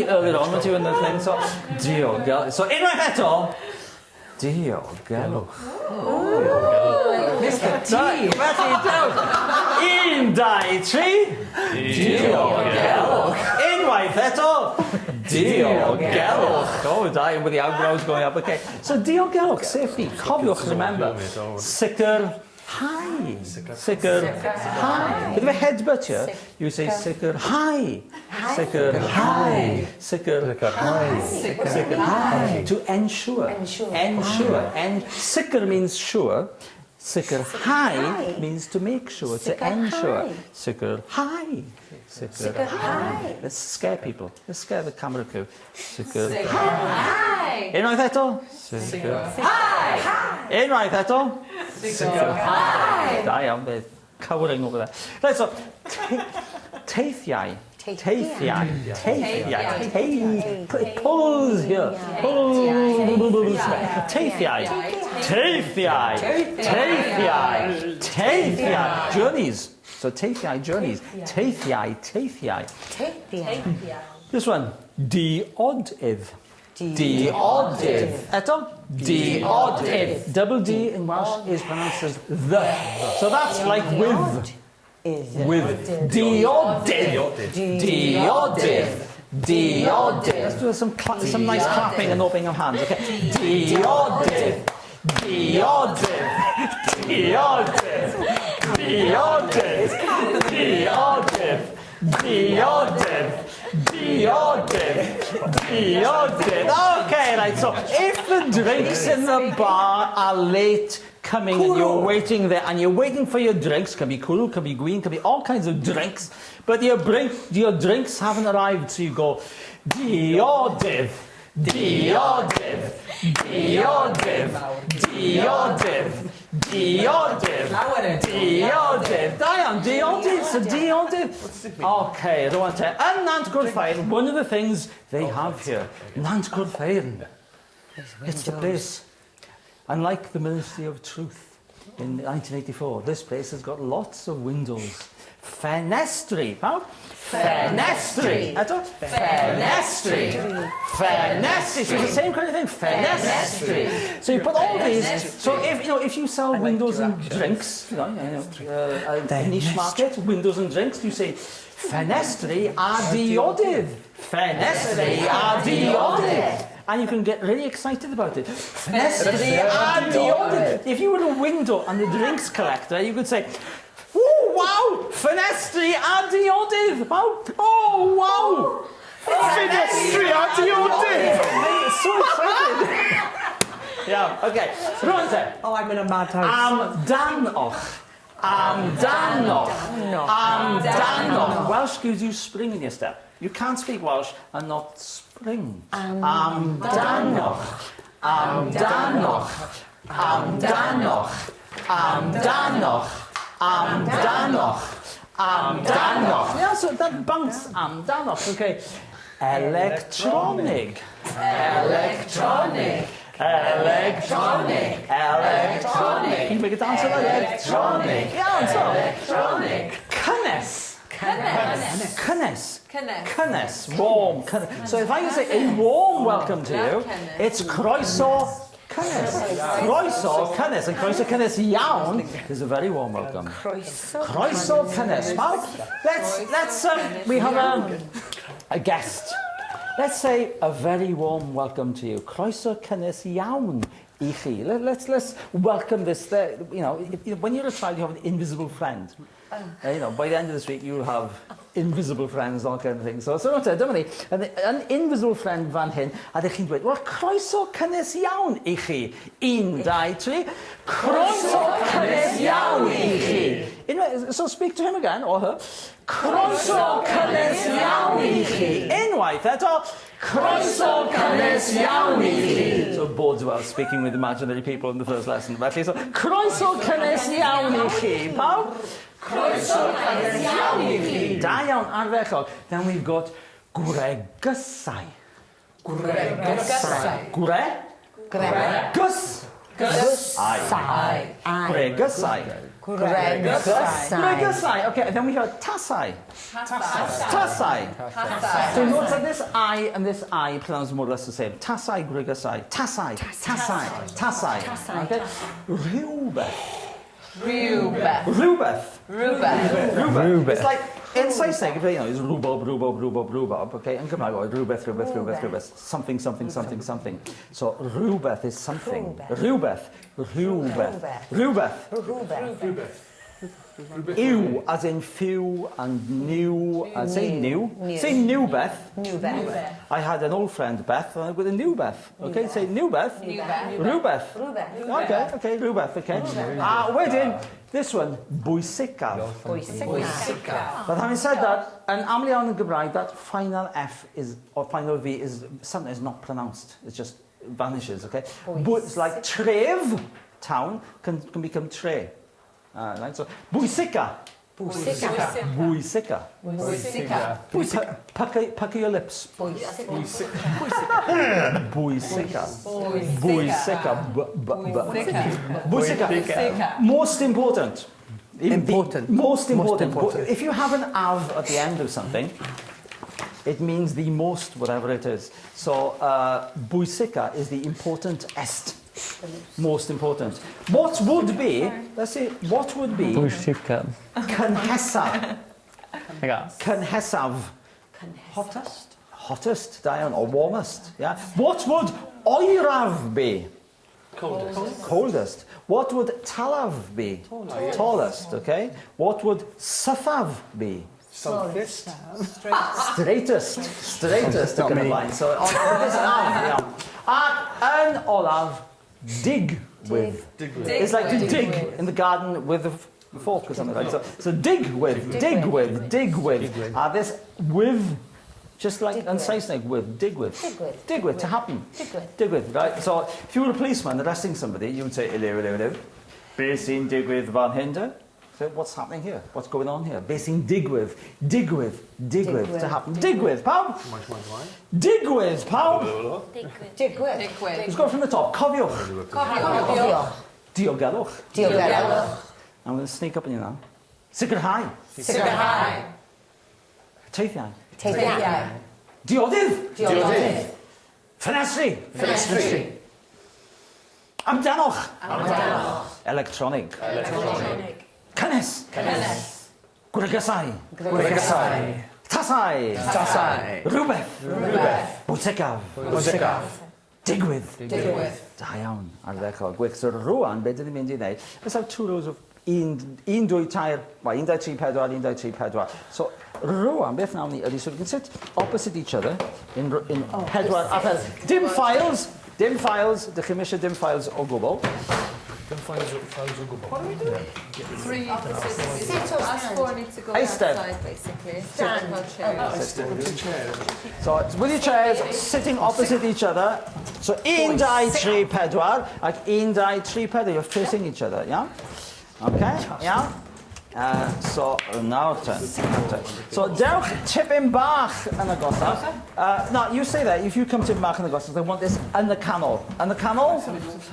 earlier on, weren't you, in the thing? So, diogelwch. So, unwaith eto, diogelwch. Mr T. Felly, dewch. 1, 2, 3. Diogelwch. Unwaith eto. Diogelwch. Oh, da, with the eyebrows going up. Okay. So, diogelwch, safety. Cofiwch, remember. Sicrhau. Sicrhau. Bit of a headbutt here. You say sicrhau. Sicrhau. Sicrhau. Sicrhau. To ensure. Ensure. And sicr means sure. Sicrhau means to make sure, to ensure. Sicrhau. Sicrhau. Let's scare people. Let's scare the camera crew. Sicrhau. Unwaith eto. Sicrhau. Unwaith eto. Sicrhau. Da iawn, they're cowering over there. Right, so, teithiau. Teithiau. Teithiau. It pulls here. Pulls. Teithiau. Teithiau. Teithiau. Teithiau. Journeys. So teithiau, journeys. Teithiau, teithiau. Teithiau. This one. Diodydd. Diodydd. Eto. Diodydd. Double D in Welsh is pronounced as the. So that's like with. With. Diodydd. Diodydd. Diodydd. Let's do some nice clapping and opening of hands. Okay. Diodydd. Diodydd. Diodydd. Diodydd. Diodydd. Diodydd. Diodydd. Diodydd. Okay, right. So if the drinks in the bar are late coming and you're waiting there and you're waiting for your drinks, can be cwrw, can be gwin, can be all kinds of drinks, but your drinks haven't arrived, so you go, diodydd, diodydd, diodydd, diodydd, diodydd, diodydd. Da iawn, diodydd, so diodydd. Okay, rwan te. Yn Nant Gwrtheyrn, one of the things they have here, Nant Gwrtheyrn. It's the place. Unlike the Ministry of Truth. in 1984. This place has got lots of windows. Ffenestri. Pawb? Ffenestri. Eto? Ffenestri. Ffenestri. So it's the same kind of thing. Ffenestri. So you put all these. So if you know, if you sell windows and drinks, a niche market, windows and drinks, you say ffenestri a diodydd. Ffenestri a diodydd. And you can get really excited about it. Ffenestri a diodydd. If you were a window and the drinks collector, you could say, oh, wow! Ffenestri a diodydd! Wow! Oh, wow! Ffenestri a diodydd! I'm so excited! Yeah, okay. Rwan te. Oh, I'm in a madhouse. Amdanoch. Amdanoch. Amdanoch. Welsh gives you spring in your step. You can't speak Welsh and not spring. Amdanoch. Amdanoch. Amdanoch. Amdanoch. Amdanoch. Amdanoch. Yeah, so that bounce. Amdanoch. Okay. Electronic. Electronic. Electronic. Electronic. You make a dance of that. Electronic. Yeah, so. Electronic. Cynnes. Cynnes. Cynnes. Cynnes. Warm. Cynnes. So if I can say a warm welcome to you, it's croeso cynnes. Croeso cynnes. And croeso cynnes iawn is a very warm welcome. Croeso. Croeso cynnes. Pawb, let's, we have a guest. Let's say a very warm welcome to you. Croeso cynnes iawn i chi. Let's welcome this. When you're a child, you have an invisible friend. By the end of this week, you'll have invisible friends, all kind of things. So dyma ni, an invisible friend fan hyn, a ddech chi'n dweud, well, croeso cynnes iawn i chi. 1, 2, 3. Croeso cynnes iawn i chi. Unwaith, so speak to him again, or her. Croeso cynnes iawn i chi. Unwaith eto, croeso cynnes iawn i chi. So bodes well speaking with imaginary people in the first lesson. Felly, so croeso cynnes iawn i chi. Pawb? Croeso cynnes iawn i chi. Da iawn, ardderchog. Then we've got gwregysau. Gwregysau. Gwre? Gre. Gys. Gys. Ai. Gwregysau. Gwregysau. Gwregysau. Okay, and then we have tasau. Tasau. So notice that this I and this I pronounce more or less the same. Tasau, gwregysau. Tasau. Tasau. Tasau. Okay. Rhywbeth. Rhywbeth. Rhywbeth. Rhywbeth. Rhywbeth. It's like, in Saesneg, it's rhubarb, rhubarb, rhubarb, rhubarb, okay? In Cymraeg, oh, rhywbeth, rhywbeth, rhywbeth, rhywbeth. Something, something, something, something. So, rhywbeth is something. Rhywbeth. Rhywbeth. Rhywbeth. Rhywbeth. Ew, as in few and new. And say new. Say new Beth. New Beth. I had an old friend, Beth, with a new Beth. Okay, say new Beth. New Beth. Rhywbeth. Rhywbeth. Okay, okay, rhywbeth, okay. Wedyn, this one, bwysicaf. Bwysicaf. But having said that, yn aml iawn yn Gymraeg, that final F is, or final V is sometimes not pronounced. It just vanishes, okay? It's like tref, town, can become tre. Right, so, bwysica. Bwysica. Bwysica. Bwysica. Pucker, pucker your lips. Bwysica. Bwysica. Bwysica. Bwysica. Bwysica. Most important. Important. Most important. Most important. If you have an av at the end of something, it means the most, whatever it is. So, bwysica is the important est. Most important. What would be, let's see, what would be Bwysica. Cynhesa? Cynhesaf. Hottest? Hottest, da iawn, or warmest, yeah. What would oeraf be? Coldest. Coldest. What would talaf be? Tallest. Tallest, okay. What would sythaf be? Southest. Straightest. Straightest ac yn y blaen. So, this af, iawn. Ac yn olaf, dig with. Dig with. It's like to dig in the garden with a fork or something like that. So dig with, dig with, dig with. This with, just like in Saesneg, with, dig with. Dig with. Dig with, to happen. Dig with. Dig with, right? So if you were a policeman arresting somebody, you would say, hello, hello, hello. Be sy'n digwydd fan hyn de? So what's happening here? What's going on here? Be sy'n digwydd, digwydd, digwydd, to happen. Digwydd, pawb? Digwydd, pawb? Digwydd. Digwydd. Let's go from the top. Cofiwch. Cofiwch. Diogelwch. Diogelwch. I'm going to sneak up on you now. Sicrhau. Sicrhau. Teithiau. Teithiau. Diodydd. Diodydd. Ffenestri. Ffenestri. Amdanoch. Amdanoch. Electronic. Electronic. Cynnes. Cynnes. Gwregysau. Gwregysau. Tasau. Tasau. Rhywbeth. Rhywbeth. Bwysicaf. Bwysicaf. Digwydd. Digwydd. Da iawn, ardderchog. Gwych. So rwan, be dyn ni'n mynd i wneud? Let's have two rows of 1, 1, 2, 3, well, 1, 2, 3, 4, 1, 2, 3, 4. So rwan, beth nawn ni ydy, so we can sit opposite each other in pedwar a pedwar. Dim files, dim files, dych chi'm eisiau dim files o gwbl. Dim files o gwbl. What are we doing? Three opposite. Sit or Us stand? four need to go Eistedd. outside, basically. Stand. On chairs. So with your chairs sitting opposite each other. So 1, 2, 3, 4, ac 1, 2, 3, 4. You're facing each other, yeah? Okay, yeah? So, nawr te. So, dewch tipyn bach yn agosach. No, you say that. If you come tipyn bach yn agosach, they want this yn y canol. Yn y canol?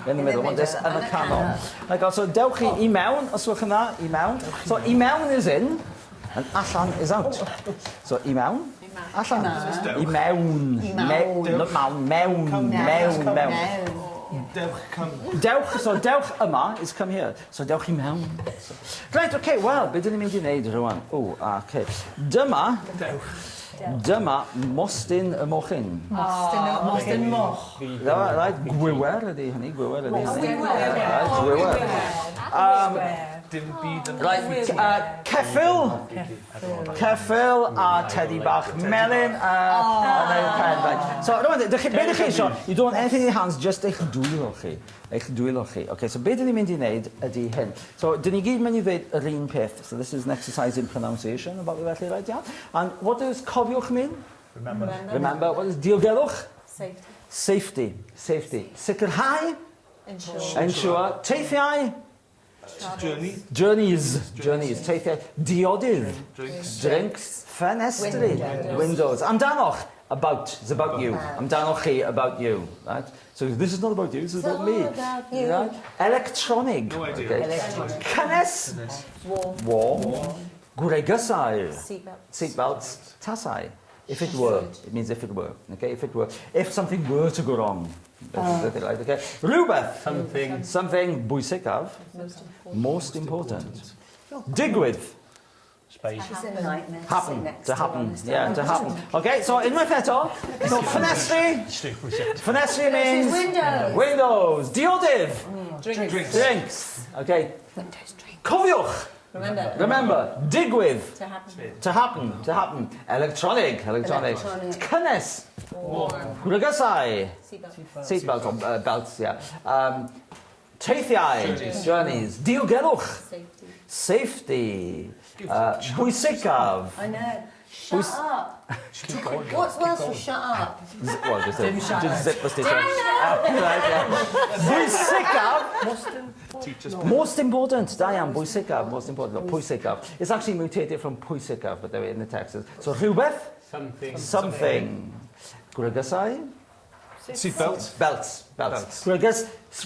In the middle. Want this yn y canol. Like, so, dewch chi i mewn, os gwelwch yn dda, i mewn. So, i mewn is in, and allan is out. So, i mewn, allan. I mewn. I mewn. Not mewn, mewn, mewn, mewn. Dewch, come. Dewch, so dewch yma is come here. So dewch i mewn. So, right, okay, wel, be dyn ni'n mynd i wneud rwan? O, okay. Dyma, dyma mostyn y mochyn. Mostyn moch. Dyma, right, gwiwer ydy hynny, gwiwer ydy hynny. Right, gwiwer. Dim byd yn... Right, ceffyl. Ceffyl a teddy bach melyn yn ei pen. Right. So, rwan, be ydych chi eisiau? You don't want anything in your hands, just eich dwylo chi. Eich dwylo chi. Okay, so be dyn ni'n mynd i wneud ydy hyn. So, dyn ni gyd mynd i ddweud yr un peth. So, this is an exercise in pronunciation, about the felly, right, yeah? And what does cofiwch mean? Remember. Remember. What does diogelwch? Safety. Safety. Safety. Sicrhau? Ensure. Ensure. Teithiau? Journey. Journeys. Journeys. Teithiau. Diodydd. Drinks. Drinks. Ffenestri. Windows. Amdanoch. About. It's about you. Amdanoch chi. About you. Right? So this is not about you, this is about me. about you. Right? Electronic. No idea. Okay. Cynnes. Warm. Warm. Gwregysau. Seatbelt. Seatbelts. Tasau. If it were. It means if it were. Okay, if it were. If something were to go wrong. That's it, right? Okay. Rhywbeth. Something. Something bwysicaf. Most important. Most important. Digwydd. Space. It's a nightmare. Happen. Next To happen. Yeah, to happen. Okay, so unwaith eto. So ffenestri. Ffenestri means... Windows. Windows. Diodydd. Drinks. Drinks. Okay. Windows drink. Cofiwch. Remember. Remember. Digwydd. To happen. To happen. To happen. Electronic. Electronic. Electronic. Cynnes. Warm. Gwregysau. Seatbelt. Seatbelt or belts, yeah. Teithiau. Journeys. Diogelwch. Safety. Safety. Bwysicaf. I know. Shut up. What's Welsh for shut up? Well, just, just zip the stitch. Right, yeah. Bwysicaf. Teachers. Most important. Da iawn, bwysicaf. Most important. No, pwysicaf. It's actually mutated from pwysicaf, but they're in the text. So rhywbeth. Something. Something. Gwregysau. Seatbelt. Belts. Belts. Belts.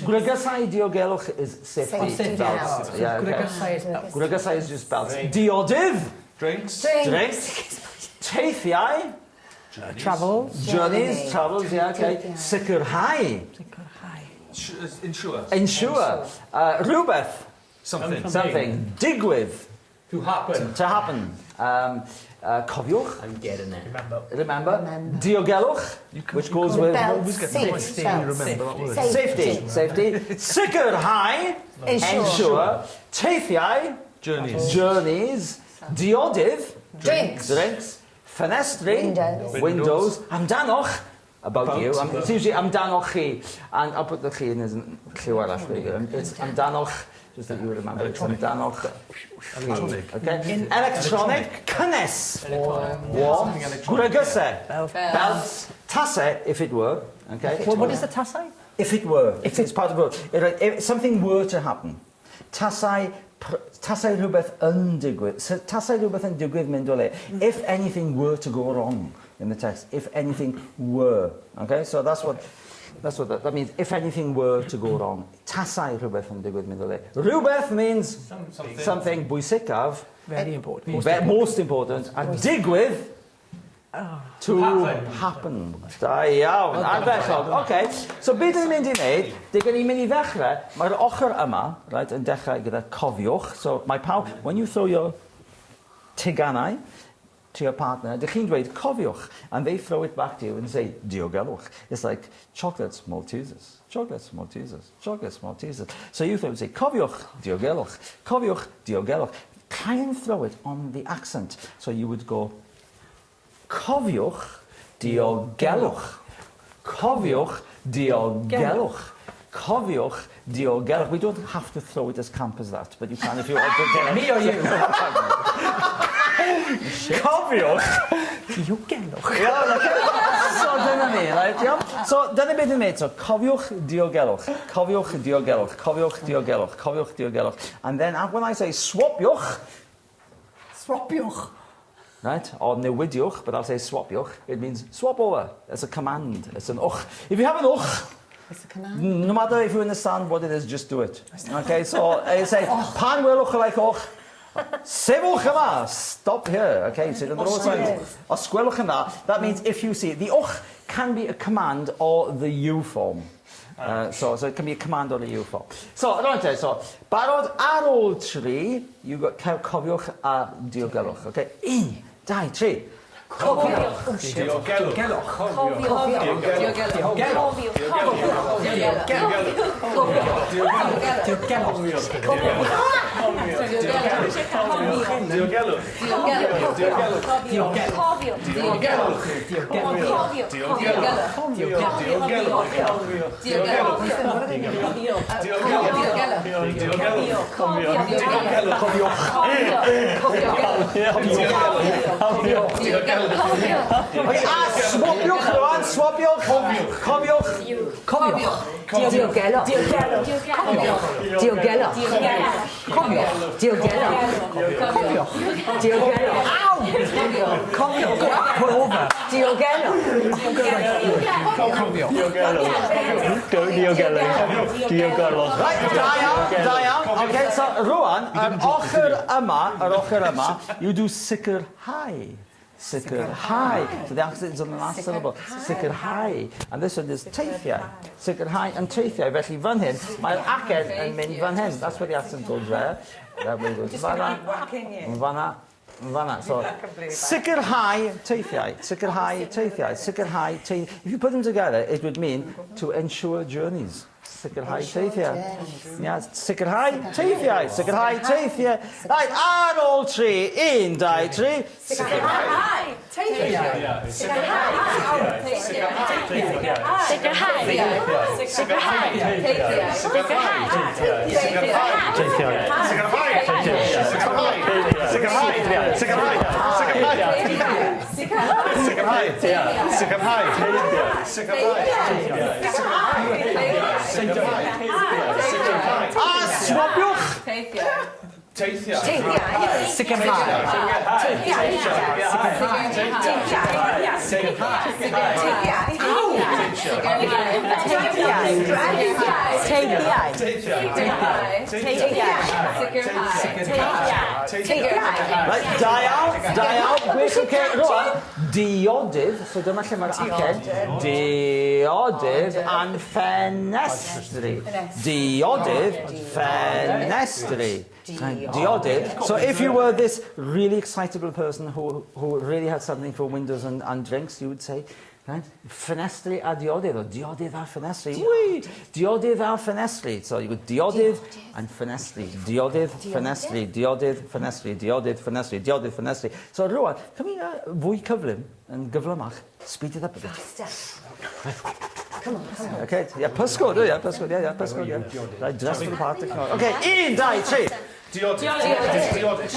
Gwregysau diogelwch is safety. Safety belts. belts. Yeah, okay. Gwregysau is belts. Gwregysau is just belts. Diodydd. Drinks. Drinks. Teithiau. Travels. Journeys. Travels, yeah, okay. Teithiau. Sicrhau. Insure. Ensure. Rhywbeth. Something. Something. Digwydd. To happen. To happen. Cofiwch. I'm getting it. Remember. Diogelwch. Which goes with... Belts. Seat belts. Remember that word. Safety. Safety. Sicrhau. Ensure. Ensure. Teithiau. Journeys. Journeys. Diodydd. Drinks. Drinks. Ffenestri. Windows. Windows. Amdanoch. About About. you. It's usually amdanoch chi. And I'll put the chi in as an lliw arall. There you go. It's amdanoch. Just that you remember. It's amdanoch. Electronic. Okay. Electronic. Cynnes. Warm. Gwregysau. Belts. Tasau, if it were. Okay. Well, what is the tasau? If it were. If it's part of it. If something were to happen. Tasau, tasau rhywbeth yn digwydd. So, tasau rhywbeth yn digwydd mynd o le. If anything were to go wrong in the text. If anything were. Okay, so that's what... That's what that means. If anything were to go wrong. Tasai rhywbeth yn digwydd mynd o le. Rhywbeth means something bwysicaf. Very important. Most important. A digwydd to happen. Da iawn, ardderchog. Okay, so beth ni'n mynd i wneud, dyn ni'n mynd i ddechrau, mae'r ochr yma, right, yn dechrau gyda cofiwch. So mae pawb, when you throw your teganau to your partner, dych chi'n dweud cofiwch, and they throw it back to you and say diogelwch. It's like chocolates, Maltesers, chocolates, Maltesers, chocolates, Maltesers. So you throw it and say cofiwch, diogelwch, cofiwch, diogelwch. Try and throw it on the accent. So you would go cofiwch, diogelwch. Cofiwch, diogelwch. Cofiwch, diogelwch. We don't have to throw it as camp as that, but you can if you want to. Me or you? Cofiwch. Diogelwch. Iawn, ocê. So dyna ni, right, iawn? So dyna beth ni'n neud. So cofiwch diogelwch. Cofiwch diogelwch. Cofiwch diogelwch. Cofiwch diogelwch. And then when I say swapiwch, Swapiwch. right, or newidiwch, but I'll say swapiwch, it means swap over. It's a command. It's an uch. If you have an uch, It's a command. no matter if you understand what it is, just do it. Okay, so I say, pan welwch like och, sefwch yma, stop here. Okay, so the road sign. Os gwelwch yn dda, that means if you see, the och can be a command or the you form. So it can be a command or a you form. So, right, so, barod ar ôl tri, you got cofiwch a diogelwch. Okay, 1, 2, 3. Diogelwch. Diogelwch. Okay, a swapiwch rwan, swapiwch. Cofiwch. Cofiwch. Diogelwch. Diogelwch. Cofiwch. Diogelwch. Cofiwch. Diogelwch. Aw! Cofiwch. Pull over. Diogelwch. Cofiwch. Diogelwch. Right, da iawn, da iawn. Okay, so rwan, yr ochr yma, you do sicrhau. Sicrhau. So the accent is on the last syllable. Sicrhau. And this one is teithiau. Sicrhau and teithiau. Felly fan hyn, mae'r acen yn mynd fan hyn. That's where the accent goes there. That way goes fan'na. Fan'na. Fan'na. So, sicrhau teithiau. Sicrhau teithiau. Sicrhau teithiau. If you put them together, it would mean to ensure journeys. Sicrhau teithiau. Yeah, sicrhau teithiau. Sicrhau teithiau. Right, ar ôl tri. 1, 2, 3. Sicrhau. Teithiau. Sicrhau. Teithiau. Sicrhau. Sicrhau. Teithiau. Teithiau. A swapiwch! Teithiau. Teithiau. Sicrhau. Right, da iawn, da iawn. Gwych, oce, rwan, diodydd, so dyma lle mae'r acen. Diodydd and ffenestri. Diodydd, ffenestri. Diodydd. So if you were this really excitable person who really had something for windows and drinks, you would say, right, ffenestri a diodydd, or diodydd a ffenestri. Whee! Diodydd a ffenestri. So you go diodydd and ffenestri. Diodydd, ffenestri, diodydd, ffenestri, diodydd, ffenestri, diodydd, ffenestri. So rwan, cymryd fwy cyflym yn gyflymach. Speed it up a bit. Come on, come on. Okay, yeah, pysgod, yeah, pysgod, yeah, pysgod, yeah. Right, dress for the party. Okay, 1, 2, 3. Diodydd. Diodydd.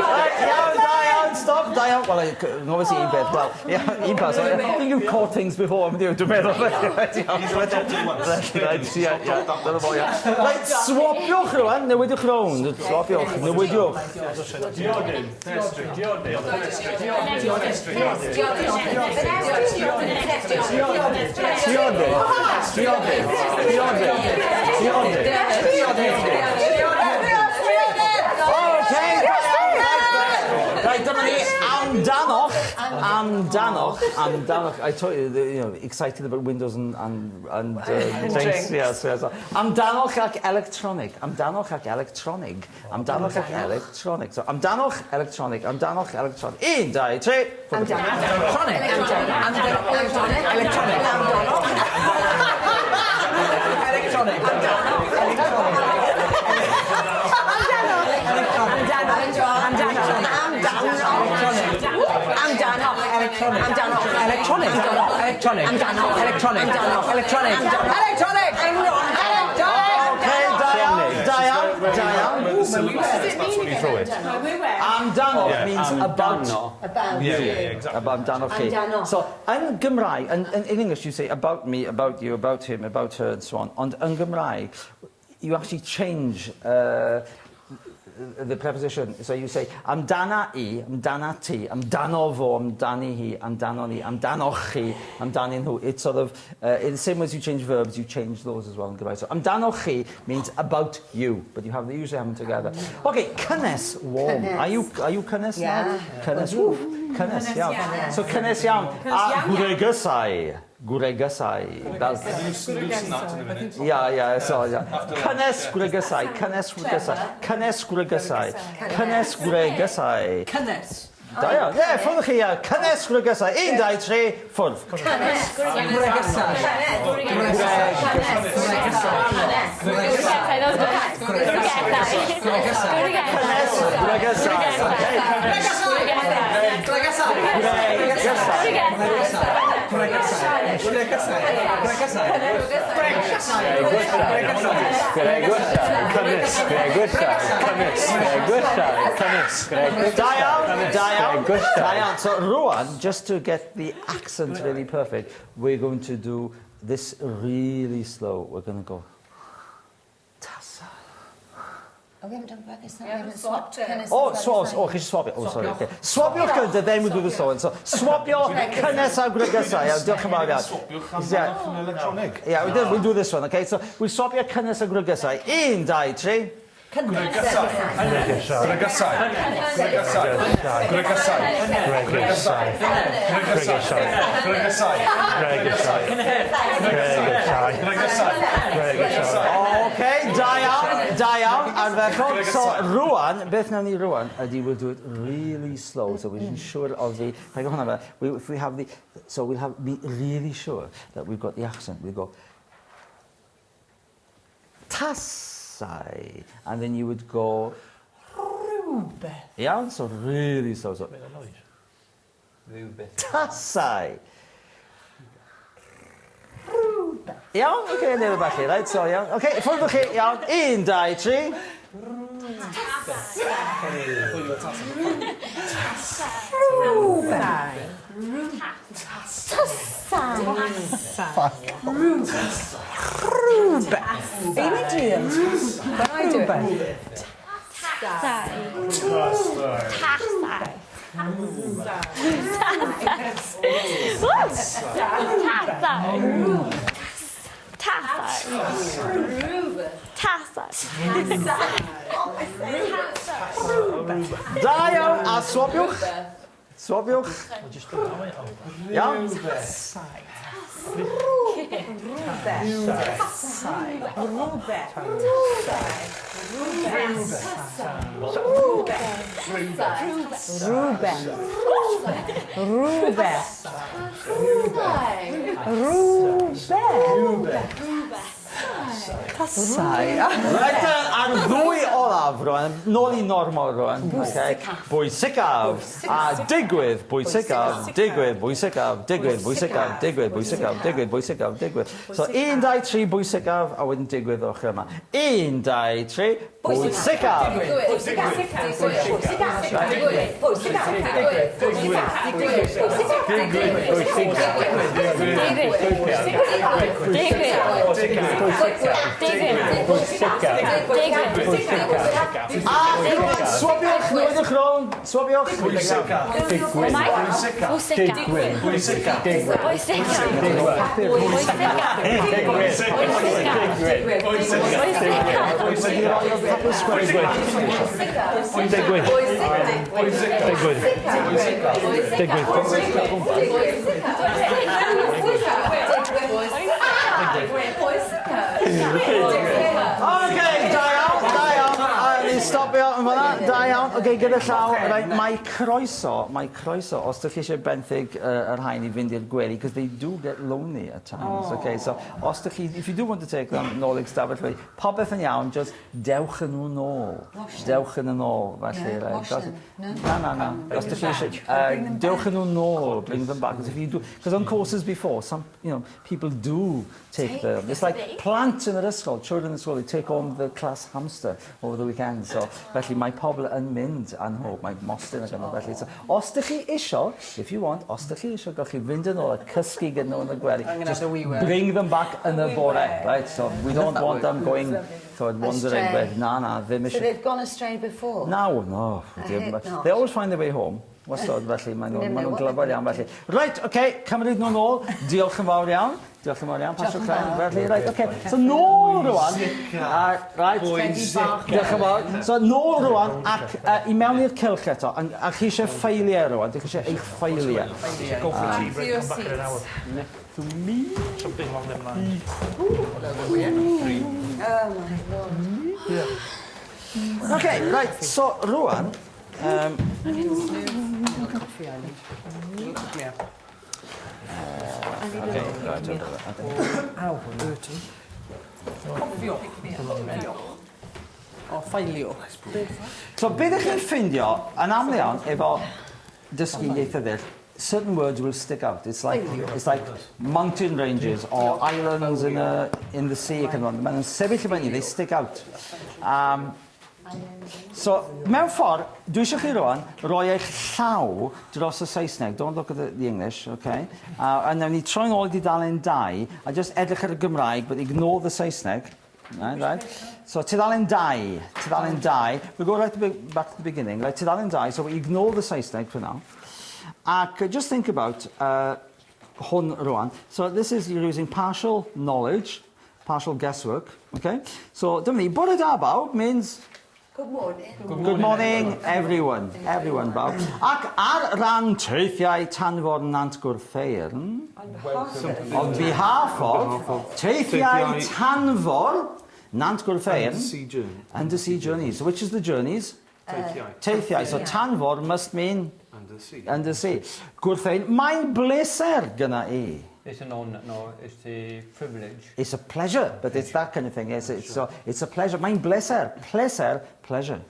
Right, iawn, da iawn, stop, da iawn. Well, Ngofys i un peth, wel, ie, un pas. I think you've caught things before, haven't you? Dwi'n meddwl. Right, iawn. Right, ie, ie, dyna fo, ie. Right, swapiwch rwan, newidiwch rownd. Swapiwch, newidiwch. Diodyn. Ffenestri. Diodyn. Ffenestri. Diodyn. Diodyn. Diodyn. Diodyn. Diodyn. Okay, right, dyma ni. Amdanoch. Amdanoch. Amdanoch. I told you, excited about windows and drinks. Yes. Amdanoch ac electronic. Amdanoch ac electronic. Amdanoch ac electronic. So, amdanoch, electronic. Amdanoch, electronic. Un, dau, tri. Electronic. Electronic. Electronic. Electronic. Amdanoch. Electronic. Amdanoch. Electronic. Electronic. Amdanoch. Electronic. Electronic. Electronic. Okay, da iawn, da iawn, da iawn. Where the syllable sits, that's when you throw it. Amdanoch means about. About. Yeah, exactly. About amdanoch chi. Amdanoch. So, yn Gymraeg, in English you say about me, about you, about him, about her, and so on. Ond yn Gymraeg, you actually change the preposition. So you say amdana i, amdana ti, amdano fo, amdani hi, amdano ni, amdanoch chi, amdanyn nhw. It's sort of, in the same way as you change verbs, you change those as well in Gymraeg. So amdanoch chi means about you, but you have usually have them together. Okay, cynnes, warm. Cynnes. Are you cynnes Yeah. now? Cynnes, woof. Cynnes, iawn. So cynnes iawn. A gwregysau. Gwregysau. That's, Loosen that in a minute. Yeah, so, yeah. Cynnes gwregysau, cynnes gwregysau, cynnes gwregysau, cynnes gwregysau. Cynnes. Da iawn. Ie, ffwrdd chi, ie. Cynnes gwregysau. Un, dau, tri, ffwrdd. Gwregysau. Gwregysau. Cynnes gwregysau. Okay. Gwregysau. Gwregysau. Gwregysau. Gwregysau. Gwregysau. Gwregysau. Cynnes. Gwregysau. Cynnes. Gwregysau. Cynnes. Da iawn, da iawn, Gwregysau. da iawn. So rwan, just to get the accent really perfect, we're going to do this really slow. We're going to go tasau. Oh, we haven't done breakfast. We haven't swapped. Cynnes Oh, and swap, gwregysau. oh, chi eisiau swapio? Oh, sorry, okay. Swapiwch gyda, then we'll do the slow one. So, swapio cynnes a gwregysau. Iawn, diolch yn fawr iawn. Swapiwch amdanoch yn electronic. Yeah, we'll do this one, okay? So, we'll swapio cynnes a gwregysau. Un, dau, tri. Gwregysau. Gwregysau. Gwregysau. Gwregysau. Gwregysau. Gwregysau. Gwregysau. Gwregysau. Gwregysau. Gwregysau. Gwregysau. Okay, da iawn, da iawn, ardderchog. So, rwan, beth nawn ni rwan ydy we'll do it really slow, so we're sure of the... Paid hwnna fe, if we have the... So we'll have, be really sure that we've got the accent. We'll go... Tasau. And then you would go... Rhywbeth. Iawn, so really slow. So, tasau. Iawn, oce, okay, neu rhywbeth chi, right, so iawn. Oce, okay, ffwrdd chi, iawn. Un, dau, tri. Rhywbeth. Rhywbeth. Are you meant to do them? When I do it. Tasau. Tasau. Tasau. Tasau. Tasau. Da iawn, a swapiwch. Swapiwch. Iawn. Rhywbeth. Rhywbeth. Rhywbeth. Rhywbeth. Rhywbeth. Tasau. Right, then, a'r ddwy olaf. Bwysicaf rwan, nôl i normal rwan. Bwysicaf. Bwysicaf. A digwydd, bwysicaf, digwydd, bwysicaf, digwydd, bwysicaf, digwydd, bwysicaf, digwydd, bwysicaf, digwydd. So 1, 2, 3, bwysicaf, a wedyn digwydd ochr yma. 1, 2, 3, bwysicaf. A rwan, swapiwch, newidiwch rownd, swapiwch. Bwysicaf. Digwydd. Bwysicaf. Digwydd. Digwydd. Digwydd. Digwydd. Oce, da iawn, da iawn. A ni stopio yn fan'na. Da iawn. Oce, gyda llaw, reit, mae croeso, mae croeso, os dych chi eisiau benthyg uh, yr rhain i fynd i'r gwely, because they do get lonely at times, oh. okay? So, os dych chi, if you do want to take them nôl i'ch stafell wely, popeth yn iawn, just dewch yn nhw nôl. Dewch yn nhw nôl, felly. Yeah, right. wash them. No? Na, na, na. Os dych chi eisiau, dewch yn nhw nôl, bring them back. Because if you do, because on courses before, some, you know, people do take them. It's like plant yn yr ysgol, children in school, they take home the class hamster over the weekend. So, felly mae pobl yn mynd â nhw, mae mostyn ac yma felly. So, os dych chi isio, if you want, os dych chi isio, gallwch chi fynd yn ôl a cysgu gyda nhw yn y gwely. Just bring them back yn y bore, right? So, we don't want them going, so wandering, but na, na, ddim So eisiau. they've gone astray before? No, no. I hope not. They always find their way home. Wastad, felly, maen nhw'n ma nhw glyfar iawn, felly. Reit, oce, okay, cymryd nhw'n ôl. Diolch yn fawr iawn. Diolch yn fawr iawn, Pastor Clem. Felly, reit, oce. Okay. So, nôl rwan. Reit, diolch yn fawr. So, nôl rwan, ac i mewn i'r cylch eto. A, a chi eisiau ffeiliau rwan, dych chi eisiau eich ffeiliau. Go for a tea break, come back in an hour. To me. Something along them lines. Oh my lord. Yeah. Okay, right, so rwan, Coffee, I need. Yeah. Okay, right, okay. Ow, dirty. Cofio. O, ffaelio. So, be ddech chi'n ffindio, yn aml iawn, efo dysgu ieithyddell, certain words will stick out. It's like, it's like mountain ranges or islands in, a, in the sea. Ac yn y blaen. Maen nhw'n sefyll i fyny, they stick out. So, mewn ffordd, dwi eisiau chi rwan roi eich llaw dros y Saesneg. Don't look at the, the English, okay? A nawn ni troi'n ôl i dudalen 2 a just edrych ar y Gymraeg, but ignore the Saesneg. Right, right. So, tudalen 2, tudalen 2. We go right back to the beginning. Right, tudalen 2, so we ignore the Saesneg for now. Ac just think about hwn rwan. So, this is, you're using partial knowledge, partial guesswork, okay? So, dyma ni, bore da bawb means... Good morning. Good morning, Good morning everyone. Everyone, bawb. Ac ar ran teithiau Tanfor Nant Gwrtheyrn, on behalf of teithiau Tanfor Nant Gwrtheyrn, Undersea journey. Undersea journeys. So which is the journeys? Teithiau. Teithiau. So Tanfor must mean... Undersea. Undersea. Gwrtheyrn. Mae'n bleser gyna i. It's an honour, no, it's a privilege. It's a pleasure, but it's that kind of thing. It's, it's, so, it's a pleasure. Mae'n bleser. Pleser, pleasure.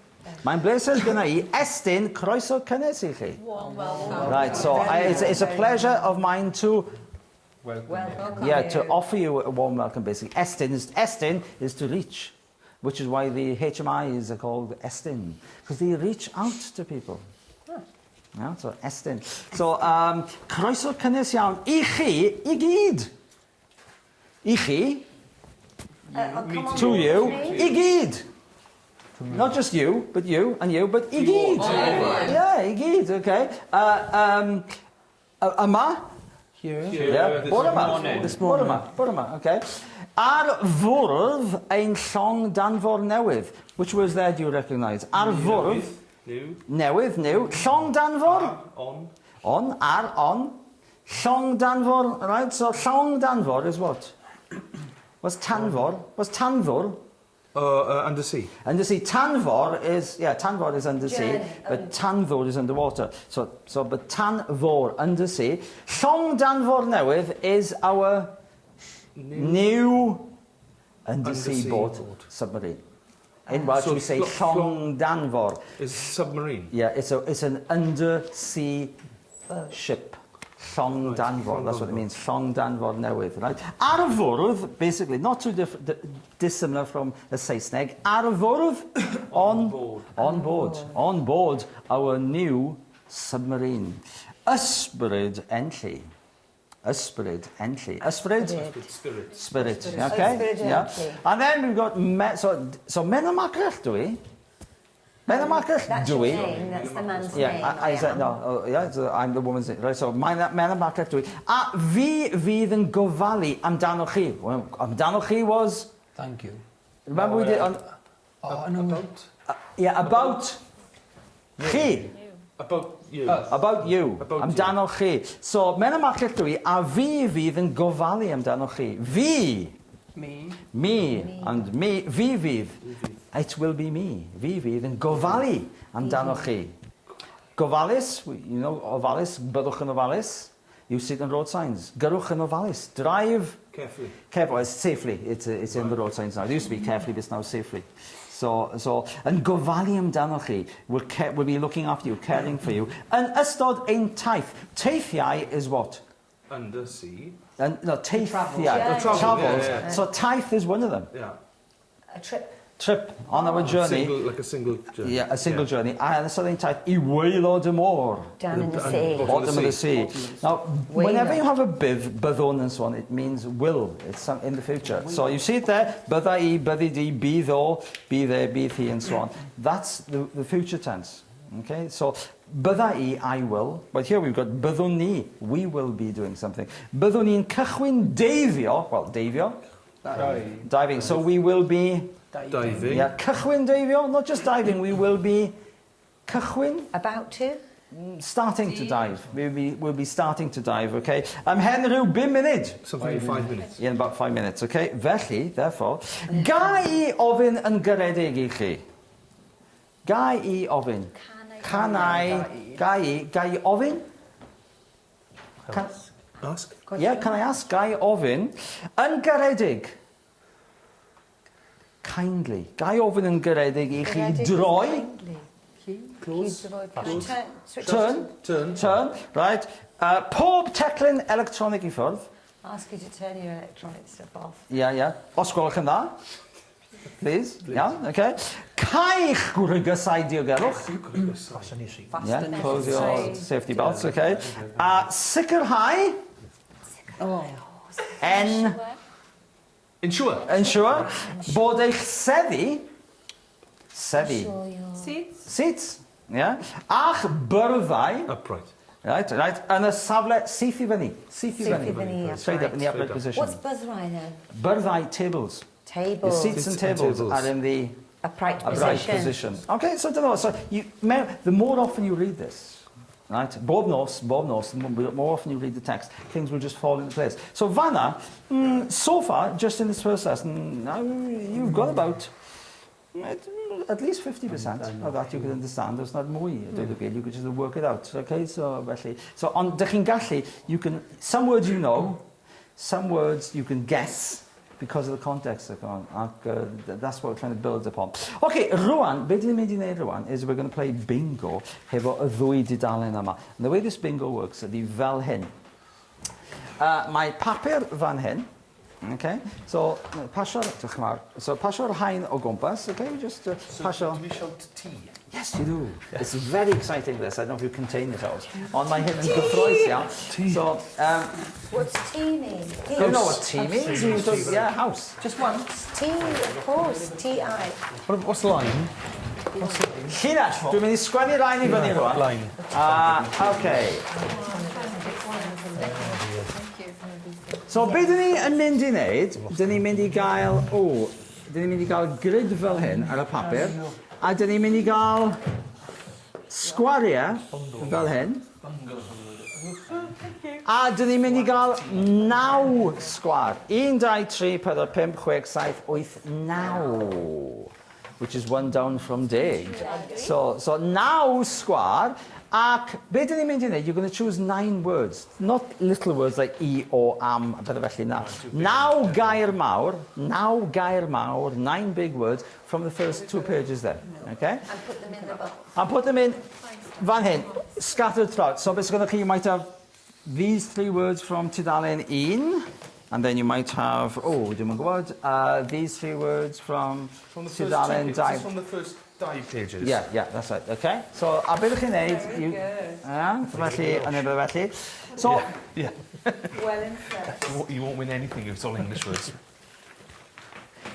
Mae'n bleser gyna i estyn croeso cynnes i chi. Warm welcome. Right, so I, it's a pleasure of mine to... Welcome. Welcome. Yeah, to offer you a warm welcome, basically. Estyn is, Estyn is to reach, which is why the HMIs are called Estyn, because they reach out to people. Yeah, so Estyn. So, croeso cynnes iawn i chi i gyd. I chi, to you, i gyd. Not just you, but you and you, but i gyd. Yeah, i gyd, okay. Yma. Here. Yeah, This bore yma. morning. This morning. Bore yma, bore yma, okay. Ar fwrdd ein llong danfor newydd. Which words there do you recognise? Ar fwrdd... New. Newydd, new. Llong danfor? On. On, ar, on. Llong danfor, right? So llong danfor is what? What's tanfor? What's tanfor? Undersea. Undersea. Tanfor is, yeah, tanfor is undersea, Journey, but tanfor is underwater. So, but tanfor, undersea. Llong danfor newydd is our new undersea, Undersea boat, boat. submarine. In Welsh So we say llong danfor. Is submarine. Yeah, it's an undersea ship. Llong danfor, that's what it means. Llong danfor newydd, right? Ar y fwrdd, basically, not too dissimilar from y Saesneg, ar y fwrdd, on board. On board. On board our new submarine. Ysbryd Enlli. Ysbryd Enlli. Ysbryd? Spirit. Spirit. Okay? Ysbryd Yeah. Enlli. And then we've got... So Men y Macrell, dwi. Men y Macrell, That's your dwi. name, that's the man's Yeah, name. I said, no, oh, yeah, so I'm the woman's name. Right, so Men y Macrell dwi. A fi fydd yn gofalu amdano chi. Well, amdano chi was... Thank you. Remember we did... On, Oh, no. About? yeah, about chi. About you. About you. About amdano chi. So, Men y Macrell dwi, a fi fydd yn gofalu amdano chi. Fi. Me. Me. And me. Fi fydd. It will be me. Fi fydd yn gofalu amdano chi. Gofalus, you know, ofalus, byddwch yn ofalus. You see it on road signs. Gyrrwch yn ofalus. Drive Carefully. Careful, it's safely. It's in the road signs now. It used to be carefully, but it's now safely. So yn gofalu amdano chi, we'll be looking after you, caring for you. Yn ystod ein taith. Teithiau is what? Undersea. No, teithiau. Travels. Yeah. Travel, Travels. yeah, yeah. So taith is one of them. Yeah. A trip. Trip on our journey. Single, like a single journey. Yeah, a single journey. A yn ystod ein taith i waelod y môr. Down in the sea. Bottom of the sea. Now, whenever Waelod. you have a biv, byddwn and so on, it means will. It's some, in the future. So you see it there, bydda i, byddi di, bydd o, bydd e, bydd hi, and so on. That's the future tense. Okay, so bydda i, I will. But here we've got byddwn ni, we will be doing something. Byddwn ni'n cychwyn deifio, well, deifio. Diving. So we will be... Diving. Yeah, cychwyn deifio, not just diving, we will be cychwyn. About to? Starting to dive. We'll be starting to dive, okay? Ymhen rhyw 5 munud. Something in 5 minutes. Yeah, in about 5 minutes, okay? Felly, therefore, ga i ofyn yn garedig i chi? Ga i ofyn? Can I? Ga i ofyn? Can, ask? Yeah, can I ask? Ga i ofyn yn garedig? Kindly. Ga i ofyn yn garedig i chi droi? Close. Turn. Turn. Turn. Right. Pob teclyn electronic i ffwrdd. Ask you to turn your electronic stuff off. Yeah, yeah. Os gwelwch yn dda. Please. Yeah, okay. Cau'ch gwrygysau diogelwch. Yeah, close your safety belts, okay. A sicrhau. N. Ensure. Ensure. Bod eich seddi. Seddi. Seats. Seats. Yeah. A'ch byrddau. Upright. Right, right. Yn y safle syth i fyny. Syth i Syth i fyny. fyny, Straight up in the upright position. What's byrddau then? Byrddau, tables. Tables. Your seats and tables are in the upright upright position. Okay, so I don't know. So you, the more often you read this, right? Bob nos, the more often you read the text, things will just fall into place. So Vanna, so far, just in this first lesson, you've got about at least 50% of that you could understand. There's not mwy, a dweud y gwir, you could just work it out. Okay, so felly, so on dych chi'n gallu, you can, some words you know, some words you can guess because of the context. That's what we're trying to build upon. Okay, rwan, be dyn ni'n mynd i wneud rwan is we're going to play bingo hefo y ddwy dudalen yma. And the way this bingo works ydy fel hyn. Mae papur fan hyn. Okay, so pasio'r, diolch yn fawr. So pasio'r haen o gwmpas, okay, we just pasio. Do we shout tea? Yes, you do. It's very exciting, this. I don't know if you contain yourselves. Ond mae hyn yn gyffrous iawn. So, What's tea mean? You know what tea means? You don't, yeah, house. Just one. Tea, of course. T-I. What's line? Llinell. Dwi'n mynd i sgwennu rhain i fyny rwan. Line. Okay. So, be dyn ni yn mynd i wneud, dyn ni'n mynd i gael, dyn ni'n mynd i gael grid fel hyn ar y papur, a dyn ni'n mynd i gael sgwariau fel hyn, a dyn ni'n mynd i gael 9 sgwar. 1, 2, 3, 4, 5, 6, 7, 8, 9. Which is one down from deg. So 9 sgwar, Ac be dyn ni'n mynd i wneud, you're going to choose nine words. Not little words like i, o, am, a pethau felly, na. Naw gair mawr, naw gair mawr, nine big words from the first two pages there. Okay? And put them in the box. And put them in fan hyn, scattered throughout. So beth sydd chi, you might have these three words from tudalen 1, and then you might have, oh, dwi'm yn gwybod, these three words from, From the first two tudalen pages. 2. From the first dau pages. Yeah, yeah, that's right. Okay. So, a beth ydych chi'n neud? You, yeah, felly, a neu beth felly. So, Yeah. Well impressed. You won't win anything if it's all English words.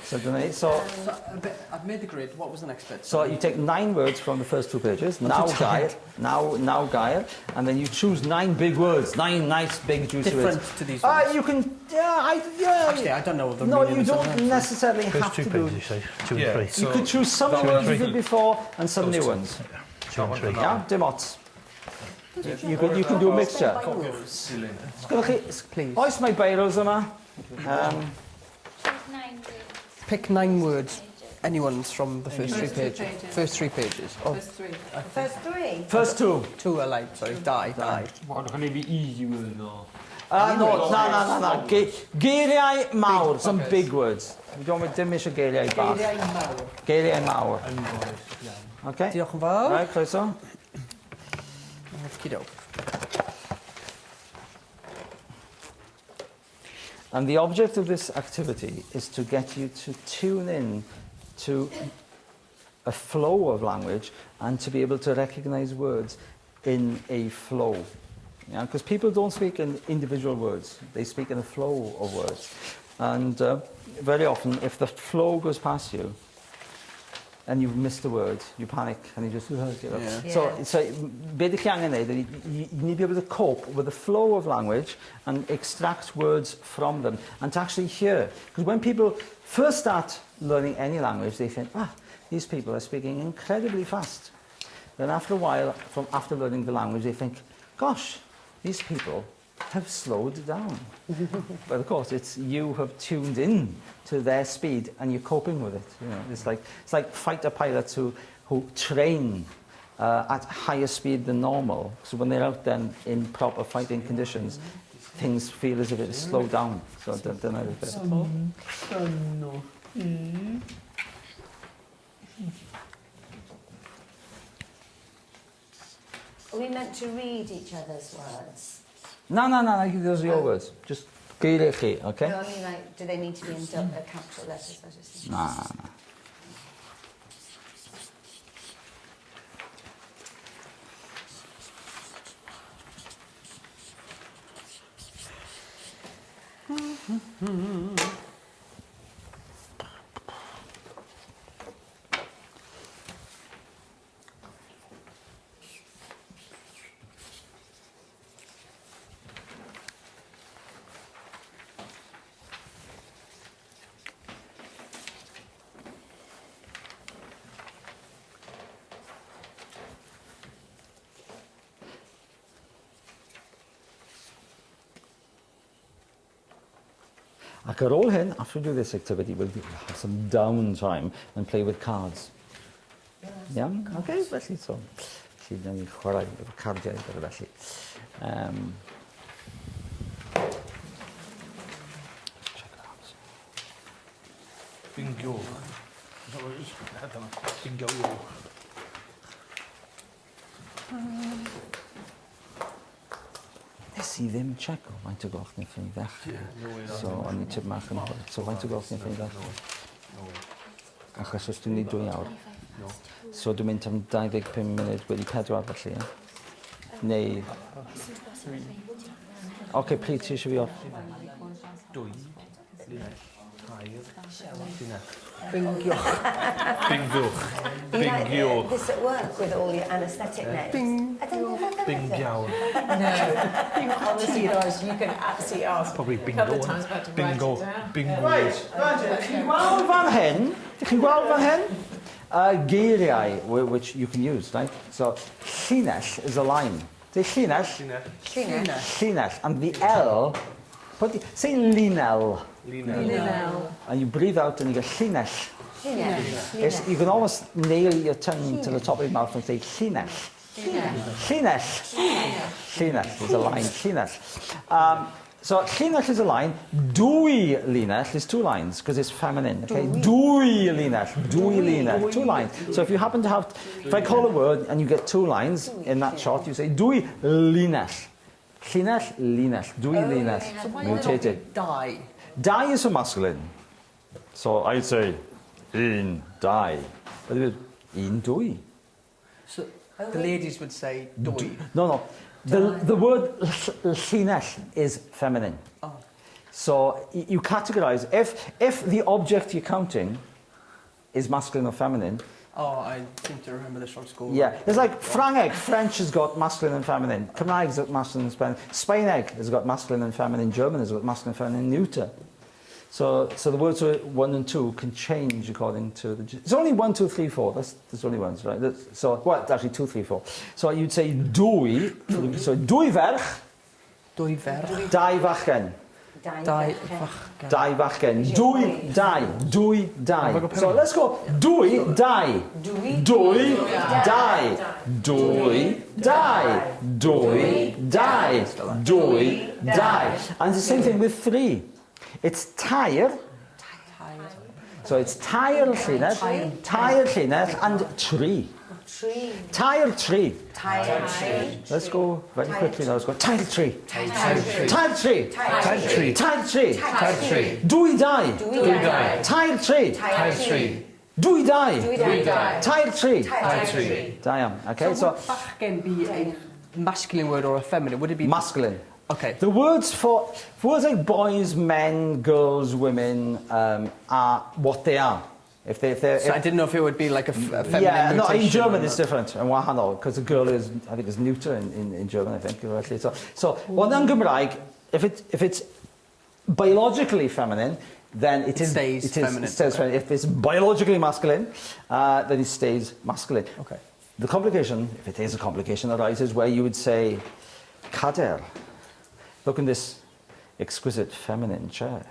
so dyna ni. So, So, a bit, I've made the grid. What was the next bit? so you take nine words from the first two pages, now gair, now gair, and then you choose nine big words, nine nice big juicy Different words. to these ones. You can, yeah, yeah. Actually, I don't know the No, meaning you of some don't of them. necessarily First have two to do. pages, you say. Two and Yeah. three. You could choose some that words one. you did before and some Those new two. ones. Two and three. Yeah, dim ots. You can do a mixture. Sgynnoch chi... Please. Oes mae biros yma? Pick nine words, any ones from the first three First two pages. pages. First three pages. Oh, First three. First three. First two. two are like, sorry, die, die. What, can it be easy words or? No, na. Geiriau mawr, some big words. We don't dim eisiau geiriau bach. Geiriau mawr. Geiriau mawr. Okay. Diolch yn fawr. Right, croeso. Okey-doke. And the object of this activity is to get you to tune in to a flow of language and to be able to recognize words in a flow. Because people don't speak in individual words, they speak in a flow of words. And very often, if the flow goes past you and you've missed a word, you panic and you just... You know. Yeah. So, so be ydych chi angen neud ydy, you need to be able to cope with the flow of language and extract words from them and to actually hear. Because when people first start learning any language, they think, these people are speaking incredibly fast. Then after a while, from after learning the language, they think, gosh, these people have slowed down. But of course, it's you have tuned in to their speed and you're coping with it. You know, it's like fighter pilots who train at higher speed than normal. So when they're out then in proper fighting conditions, things feel as if it's slowed down. So dyna yw'r beth. Are we meant to read each other's words? No, those are your words. Just geiriau chi, okay? No, I mean, like, do they need to be in capital letters? I just... Na. Ac ar ôl hyn, after we do this activity, we'll have some downtime and play with cards. Yeah? Okay, felly, so. Felly, nawn ni chwarae efo cardiau gyda felly. Check that out. Bingo. Bingo. Nes i ddim checo faint o gloch wnaethon ni ddechrau. So, o'n i tipyn bach yn hwyr. So, faint o gloch wnaethon ni ddechrau? Achos os dwi'n neud 2 awr. So, dwi'n mynd am 25 munud wedi 4 felly, ie? Neu... Oce, pryd ti eisiau fi off? 2, 3, 4, Bingo. Bingo. You like Bingo. this at work with all your anaesthetic names? Bing. I don't know if I've Bingo. No. Honestly, Raj, you can absolutely ask. Probably A bingo. couple of times about to write Bingo. it down. Bingo. Right, chi'n gweld fan hyn? Chi'n gweld fan hyn? Geiriau, which you can use, right? So, llinell is a line. Say llinell. Llinell. Llinell. And the L, say linell. Linell. And you breathe out and you get llinell. Llinell. You can almost nail your tongue to the top of your mouth and say llinell. Llinell. Llinell is a line. Llinell. So llinell is a line. Dwy linell is two lines because it's feminine. Okay. Dwy linell. Dwy linell. Two lines. So if you happen to have, if I call a word and you get two lines in that shot, you say dwy linell. Llinell, linell. Dwy linell. So why Mutated. not dau? Dau is for masculine. So I'd say un, dau. But it was un, dwy. So the ladies would say dwy. No, no. The word llinell is feminine. Oh. So you categorise, if the object you're counting is masculine or feminine. Oh, I seem to remember this from school. Yeah, it's like Ffrangeg. French has got masculine and feminine. Cymraeg's got masculine and feminine. Sbaeneg has got masculine and feminine. German has got masculine and feminine. Neuter. So the words 1 and 2 can change according to the... It's only 1, 2, 3, 4. That's only ones, right? Well, actually 2, 3, 4. So you'd say dwy. So dwy ferch. Dwy ferch. Dau fachgen. Dau fachgen. Dau fachgen. Dwy, dau. Dwy, dau. So let's go. Dwy, dau. Dwy, dau. Dwy, dau. Dwy, dau. Dwy, dau. And it's the same thing with 3. It's tair. So it's tair llinell, tair llinell, and tri. Tair tri. Tair tri. Let's go very quickly now. Let's go tair tri. Tair tri. Tair tri. Tair tri. Tair tri. Dwy dau. Dwy dau. Tair tri. Tair tri. Dwy dau. Dwy dau. Tair tri. Tair tri. Da iawn. Okay, so would bachgen be a masculine word or a feminine? Would it be masculine? Okay. The words for words like boys, men, girls, women are what they are. So I didn't know if it would be like a feminine Yeah, no, in mutation German or it's different. Yn wahanol, because a girl is, I think it's neuter in German, I think. Felly. So well, yn Gymraeg, if it's biologically feminine, then it It stays feminine. It stays feminine. If it's biologically masculine, then it stays masculine. Okay. The complication, if it is a complication, arises where you would say, Cadair, look in this exquisite feminine chair,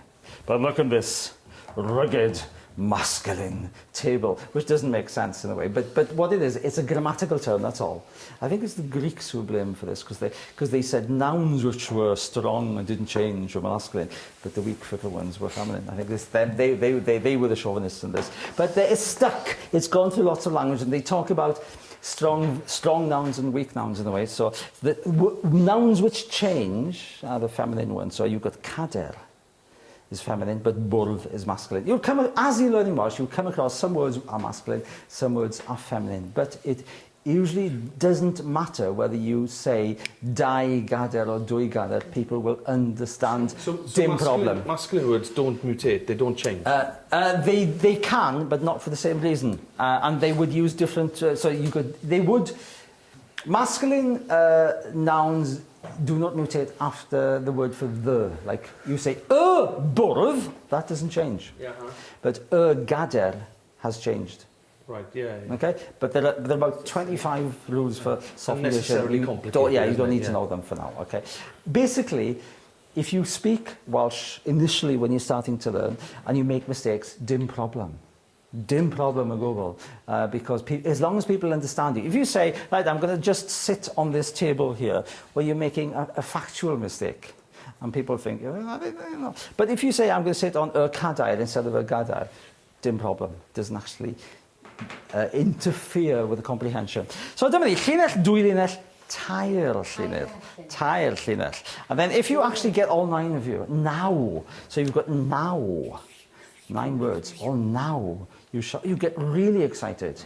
but look in this rugged masculine table, which doesn't make sense in a way. But what it is, it's a grammatical term, that's all. I think it's the Greeks who blame for this, because they said nouns which were strong and didn't change were masculine, but the weak, fickle ones were feminine. I think this, them, they were the chauvinists in this. But it's stuck. It's gone through lots of language, and they talk about strong nouns and weak nouns in a way. So the nouns which change are the feminine ones. So you've got cadair is feminine, but bwrdd is masculine. You'll come, as you're learning Welsh, you'll come across some words are masculine, some words are feminine. But it usually doesn't matter whether you say dau gadair or dwy gadair, people will understand. So dim problem. Masculine words don't mutate, they don't change? They can, but not for the same reason. And they would use different... so you could... They would... Masculine nouns do not mutate after the word for the. Like you say, y bwrdd, that doesn't change. Yeah. But y gadair has changed. Right, yeah, yeah. Okay, but there are about 25 rules for soft mutation. Unnecessarily complicated. Yeah, you don't isn't it? need to know them for now, okay? Basically, if you speak Welsh initially when you're starting to learn and you make mistakes, dim problem. Dim problem o gwbl, because as long as people understand you. If you say, right, I'm going to just sit on this table here, well, you're making a factual mistake. And people think, oh, I don't know. But if you say, I'm going to sit on y cadair instead of y gadair, dim problem. It doesn't actually interfere with the comprehension. So dyma ni, llinell, dwy linell, tair llinell. Tair llinell. And then if you actually get all 9 of you, now, so you've got now, 9 words, all now, you get really excited.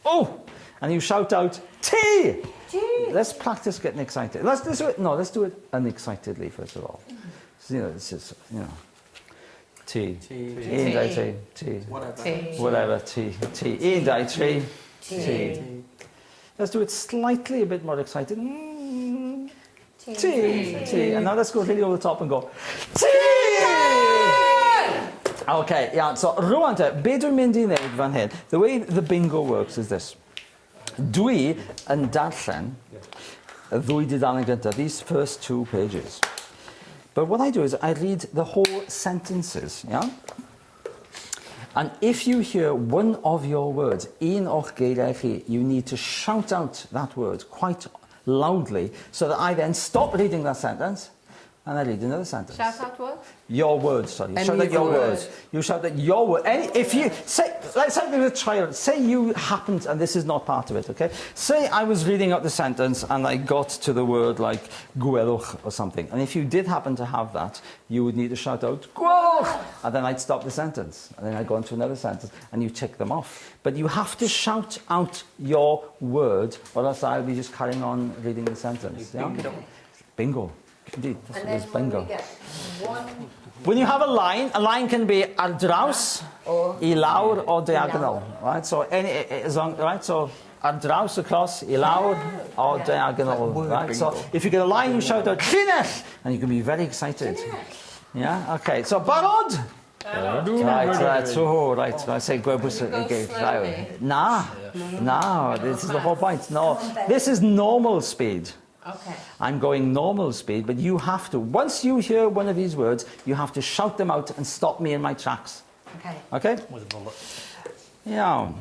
Oh! And you shout out, tea! Tea! Let's practice getting excited. Let's do it, no, let's do it unexcitedly, first of all. So, you know, this is, you know, tea. Tea. Un, dau, tri, tea. Whatever. Tea. Whatever, tea, tea. Un, dau, tri, Tea. tea. Let's do it slightly a bit more excited. Tea. Tea. Tea. And now let's go really over the top and go, tea! Okay, yeah, so rwan te, be dwi'n mynd i wneud fan hyn? The way the bingo works is this. Dwi yn darllen y ddwy dudalen gyntaf, these first 2 pages. But what I do is I read the whole sentences, yeah? And if you hear one of your words, un o'ch geiriau chi, you need to shout out that word quite loudly so that I then stop reading that sentence and I read another sentence. Shout out what? Your words, sorry. You Any shout out of your your words. You shout out your word. Any, if you say, let's say with a child, say you happened, and this is not part of it, okay? Say I was reading out the sentence and I got to the word like gwelwch or something. And if you did happen to have that, you would need to shout out gwelwch, and then I'd stop the sentence, and then I'd go on to another sentence, and you tick them off. But you have to shout out your word, or else I'll be just carrying on reading the sentence. Yeah? Bingo. Indeed, that's And what it then is, when bingo. we get one When you have a line can be ar draws, i lawr or diagonal, right? So any, as long, right? So ar draws across, i lawr or diagonal, right? So if you get a line, you shout out llinell, and you can be very excited. Yeah. Okay. So barod. Right, right, so, right, I say gwebus. Go slowly. Na, na, this is the whole point. No, this is normal speed. Okay. I'm going normal speed, but you have to, once you hear one of these words, you have to shout them out and stop me in my tracks. Okay. Okay? With a bullet. Iawn.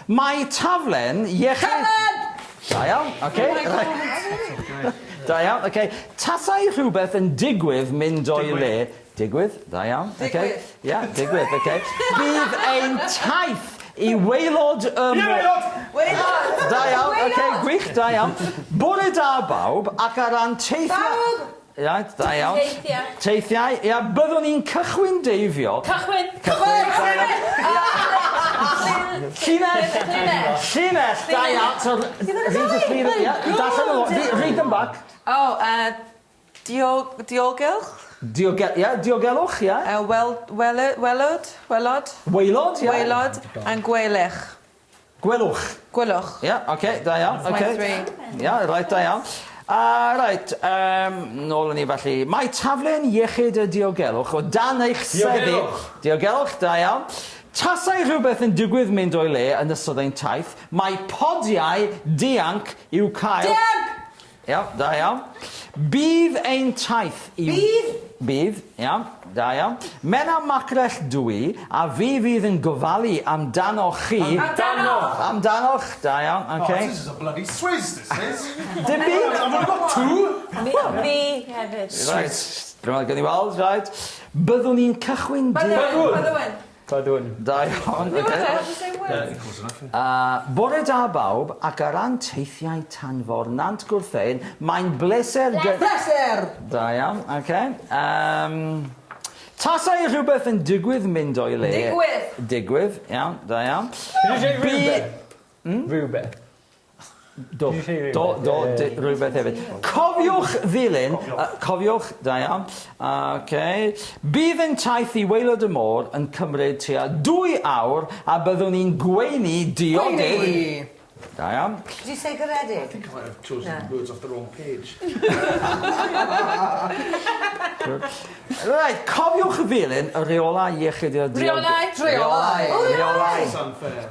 Mae taflen iechyd... Da iawn, oce. Right. Da iawn, oce. Tasai rhywbeth yn digwydd mynd o'i le... Digwydd, da iawn. oce. Digwydd. Ia, digwydd, oce. Bydd ein taith i waelod y... Waelod! Waelod! Da iawn, oce, gwych, da iawn. Bore da bawb ac ar ran teithiau... Bawb! Right, da iawn. Teithiau. Teithiau, ia, byddwn ni'n cychwyn deifio. Cychwyn! Llinell! Llinell. Llinell, da iawn. So, read the three, yeah, darllen nhw, read them back. Oh, diolgylch? Diogel, yeah, diogelwch, yeah. Wel, welod, welod, Waelod, yeah. waelod, and gwelech. Gwelwch. Gwelwch. Yeah, okay, da iawn. my Okay. three. Yeah, right, da iawn. Right, nôl yn ni felly. Mae taflen iechyd y diogelwch o dan eich seddi. Diogelwch. Diogelwch, da iawn. Tasai rhywbeth yn digwydd mynd o'i le yn ystod ein taith, mae podiau dianc i'w cael... Dianc! Iawn, da iawn. Bydd ein taith i... Bydd? Bydd, iawn, da iawn. Mena Macrell dwi, a fi fydd yn gofalu amdanoch chi... Amdanoch! Amdanoch, da iawn, Oh, okay. this is a bloody swizz, this is. Dim byd! I've only got two. Fi hefyd. Right, dyma gen i weld, right. Byddwn ni'n cychwyn... Byddwn. Byddwn. Da iawn, You okay. have the same words. Close enough. Bore da bawb, ac ar ran teithiau tanfor Nant Gwrtheyrn, mae'n bleser... Bleser! Da iawn, oce. Tasai rhywbeth yn digwydd mynd o'i le... Digwydd. Digwydd, iawn, da iawn. Did you say rhywbeth? Rhywbeth. Do, Did you say do, rhywbeth? do, Yeah, yeah, yeah. rhywbeth hefyd. Cofiwch ddilyn, cofiwch, da iawn, okay. Bydd yn taith i waelod y môr yn cymryd tua 2 awr a byddwn ni'n gweini diodydd. Gweini. Da iawn. Did you say garedig? I think I might have chosen words off the wrong page. Right, cofiwch ddilyn y reolau iechyd i'r diog... Rheolau. Rheolau. Rheolau. It's unfair.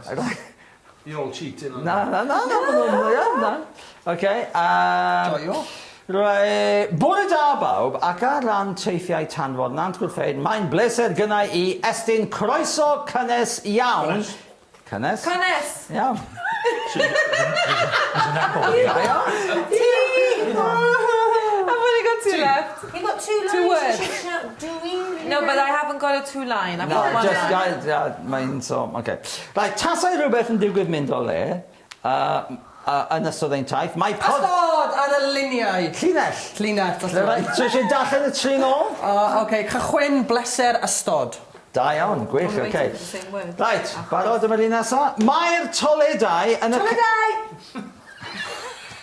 You're all cheating, aren't Na, na, na, na, na, na, na, na. Okay, Joio. Right, bore da bawb, ac ar ran teithiau tanfor Nant Gwrtheyrn, mae'n bleser gynna i estyn croeso cynnes iawn. Cynnes? Cynnes. Iawn. There's an apple. Da iawn. I've only got two left. You've got two lines. Two You words. should shout, do we? No, but I haven't got a two line. I've No, got one just, line. yeah, mae'n so, okay. Right, tasai rhywbeth yn digwydd mynd o le, yn ystod ein taith, mae pod... Ystod ar y luniau. Llinell. Llinell. that's the Right, one. so eisiau darllen y tri nôl? Okay, cychwyn, bleser, ystod. Da iawn, gwych, We're waiting okay. for the same word. Right, barod am yr un nesa. Mae'r toiledau yn y... Toiledau!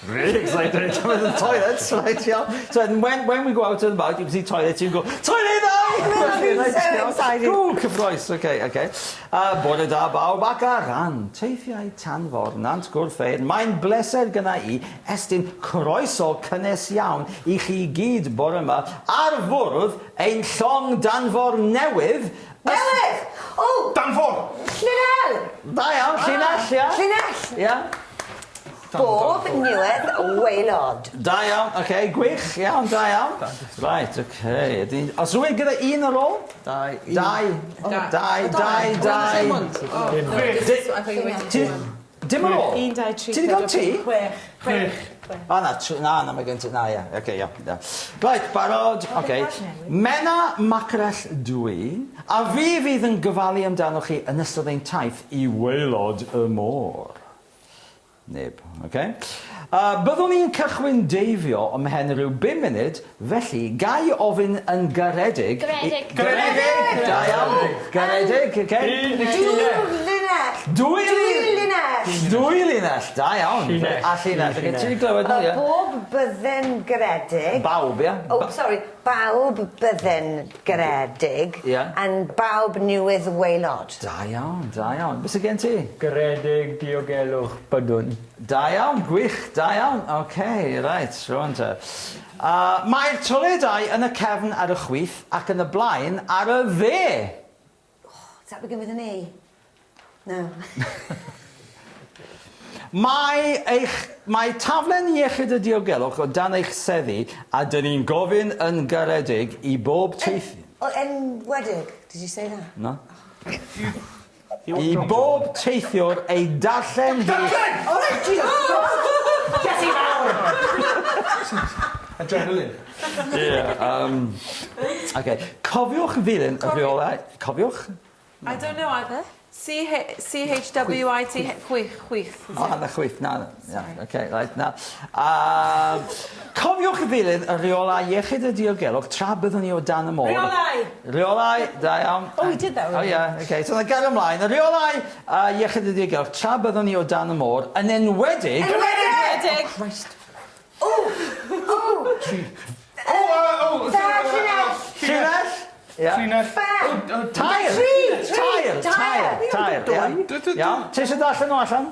Really excited with the toilets, right, yeah. So when we go out and about, you can see toilets, you go, toiledau! I'm so excited. Ooh, cyffrous, okay, okay. Bore da bawb ac ar ran teithiau tanfor Nant Gwrtheyrn, mae'n bleser gynna i estyn croeso cynnes iawn i chi gyd bore yma ar fwrdd ein llong danfor newydd. Newydd! O! Danfor! Llinell! Da iawn, llinell, ia. Llinell! Ia. Bob newydd waelod. Da iawn, oce, okay, gwych, iawn, da iawn. Right, oce. Okay. Os rhywun gyda un ar ôl? Dau. Un. Dau. Dau, dau, dau. Dim ar ôl? 1, 2, 3, Ti 'di gael ti? 6. Chwech. O na, na, na, mae gen ti, na, ie, oce, iawn, iawn. Right, barod, oce. Menna Macrell dwi, a fi fydd yn gofalu amdanoch chi yn ystod ein taith i waelod y môr. Neb, oce. Byddwn ni'n cychwyn deifio ymhen rhyw bum munud, felly ga i ofyn yn garedig... Garedig. Garedig! Da iawn. Garedig, oce. Dwy linell. Dwy Dwy linell. Dwy linell, da iawn. Llinell. A llinell. Ti 'di glywed nhw, ie? Bob bydden garedig. Bawb, ie? Oh, sorry. Bawb bydden garedig. Ie. And bawb newydd waelod. Da iawn, da iawn. Beth sydd gen ti? Garedig diogelwch byddwn. Da iawn, gwych, da iawn. OK, reit, rwan te. Mae'r toiledau yn y cefn ar y chwith ac yn y blaen ar y dde. Oh, does that begin with an E? No. Mae eich... Mae taflen iechyd y diogelwch o dan eich seddi a dyn ni'n gofyn yn garedig i bob teith... Oh, enwedig. Did you say that? Na. I bob teithiwr ei darllen hi... Darllen! Oh, right, Jesus! Jesse fawr! Adrenaline. Yeah, okay. Cofiwch ddilyn y rheolau... Cofiwch? I don't know either. C H C H W I T chwith, chwith. O, na chwith, na. Yeah, okay, right, na. Cofiwch ddilyn y rheolau iechyd a diogelwch tra byddwn ni o dan y môr. Rheolau! Rheolau, da iawn. Oh, we did that Oh, yeah, okay. So, na gael ymlaen. Y rheolau iechyd a diogelwch tra byddwn ni o dan y môr, yn enwedig... Enwedig! Christ. Oh! Oh! Oh, oh, Llinell! Llinell! Yeah. Llinell. Tair! Tri! Tair! Tair! Tair! Iawn. Iawn. Ti eisiau darllen nhw allan?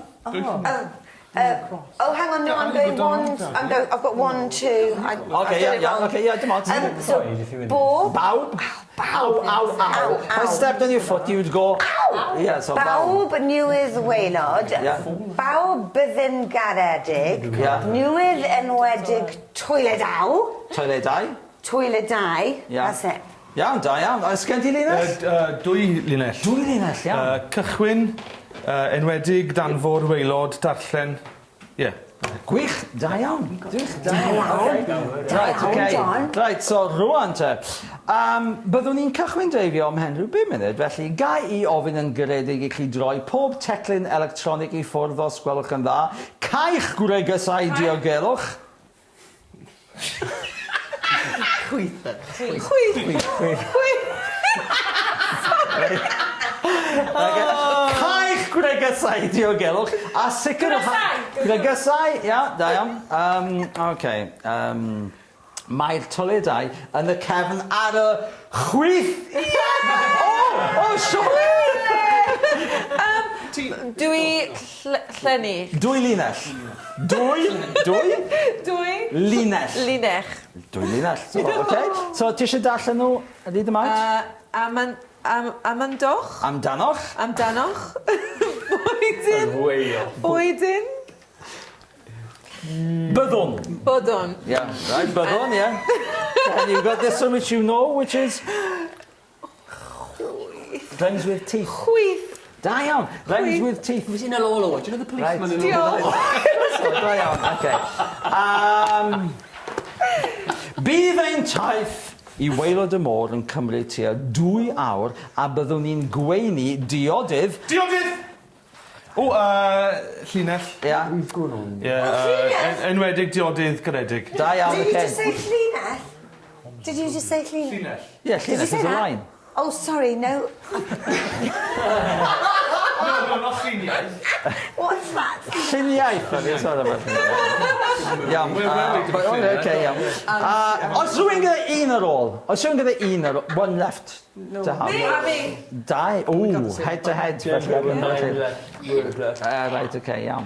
Oh, hang on, no, I'm going one, I'm going, I've got one, two, I, Okay, yeah, yeah, okay, yeah, dim ots. So, bob... Bawb. Ow, ow, ow. If I stepped on your foot, you'd go... Ow! Yeah, so bawb. Bawb newydd waelod, Yeah. bawb byddin garedig, Yeah. newydd enwedig toiledau, Toiledau. toiledau, Yeah. that's it. Iawn, da iawn. Oes gen ti linell? Dwy linell. Dwy linell, iawn. Cychwyn, enwedig, danfor, waelod, darllen. Ie. Gwych, da iawn. Gwych, da iawn. Right, okay. John. Right, so rwan te. Byddwn ni'n cychwyn deifio ymhen rhyw 5 munud, felly ga i ofyn yn garedig i chi droi pob teclyn electronig i ffwrdd os gwelwch yn dda. Caich gwregysau diogelwch. Chwith then. Chwith. Chwith. Caich gwregysau diogelwch a sicrhau... Gwregysau! Ia, da iawn. Okay. Mae'r toiledau yn y cefn ar y chwith! Oh, oh, sorry! Dwi llenni. Dwy linell. Dwy, dwy? Dwy. Linell. Linell. Dwy linell. So, okay. So, ti eisiau darllen nhw read them out? Amandoch. Amdanoch. Amdanoch. Bwydyn. Bwydyn. Byddwn. Byddwn. Yeah, right, byddwn, yeah. And you've got this one which you know, which is... Rhymes with teeth. Chwith. Da iawn. Rhymes with teeth. Have you seen a Lolo? Do you know the policeman in Diolch. Da iawn, okay. Bydd ein taith i waelod y môr yn cymryd tua 2 awr a byddwn ni'n gweini diodydd... Diodydd! O, llinell. Ia. Ie, enwedig diodydd garedig. Da iawn, Did you okay. just say llinell? Did you just say llinell? Llinell. Yeah, Did you llinell say is a that? line. Oh, sorry, no. No, no, not lluniaeth. What's that? Lluniaeth, o'n i'n sôn am Iawn. We're well into lluniaeth. Okay, iawn. Oes rhywun gyda un ar ôl? Oes rhywun gyda un ar ôl? One left to have. Me a fi. Dau. Ooh, head to head. Felly. Word left. Right, okay, iawn.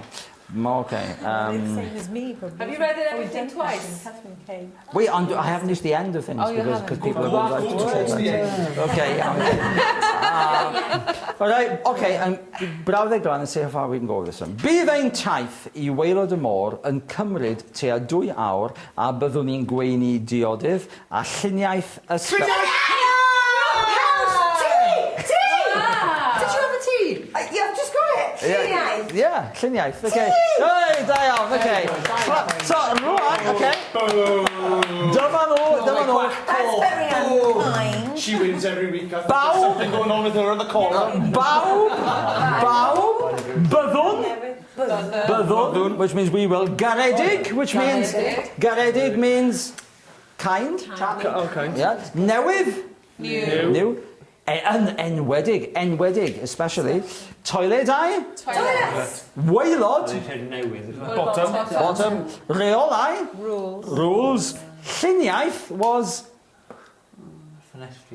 Okay. Same as me, probably. Have you read it everything twice? Catherine came. Wait, I haven't reached the end of things Oh, you because haven't. people have Go towards the end. Okay, yeah. All right, okay, brawddeg rwan and see how far we can go with this one. Bydd ein taith i waelod y môr yn cymryd tua 2 awr a byddwn ni'n gweini diodydd a lluniaeth ysgol... House! Tea! Tea! Did you have a tea? Yeah, I've just got it. Lluniaeth. Yeah, lluniaeth, okay. Hey, da iawn, okay. So, rwan, okay. Dyma nhw, dyma nhw. That's very unkind. She wins every week. I think Bawb. there's something going on with her in the corner. Bawb, bawb, byddwn, byddwn, which means we will, garedig, which means, garedig means kind. Okay. Yeah. Newydd. New. New. Yn enwedig, enwedig, especially. Toiledau. Toilet. Waelod. Bottom. Bottom. Rheolau. Rules. Rules. Lluniaeth was...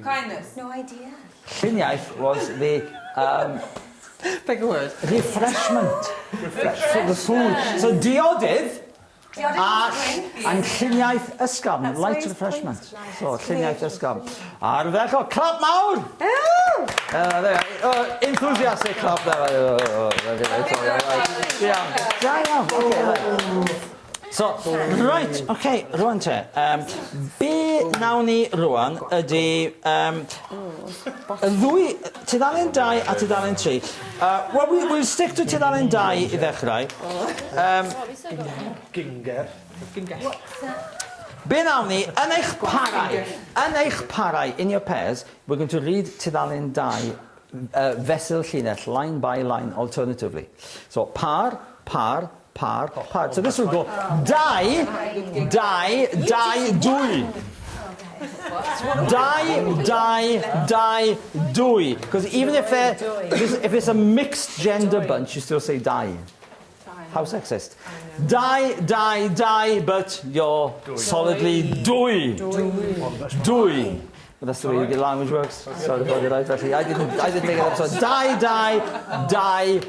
Kindness. No idea. Lluniaeth was the... Pick a word. Refreshment. For the food. So diodydd Diodydd drink. and lluniaeth ysgafn, That's light where he's refreshment. pointed. So lluniaeth ysgafn. Ardderchog, clap mawr! Oh! There, enthusiastic clap there. Right. Yeah. Da iawn. Okay, right. So, right, okay, rwan te. Be nawn ni rwan ydy y ddwy, tudalen 2 a tudalen 3. Well, we'll stick to tudalen 2 i ddechrau. Ginger. Be nawn ni, yn eich parau, in your pairs, we're going to read tudalen 2 fesul llinell, line by line, alternatively. So, par, par, par, par. So this will go dau, dau, dau, dwy. Dau, dau, dau, dwy. Because even if they're, if it's a mixed gender bunch, you still say dau. How sexist. Dau, dau, dau, but you're solidly dwy. Dwy. But that's the way the language works. Sorry about it, right? I didn't make it up. So dau, dau, dau,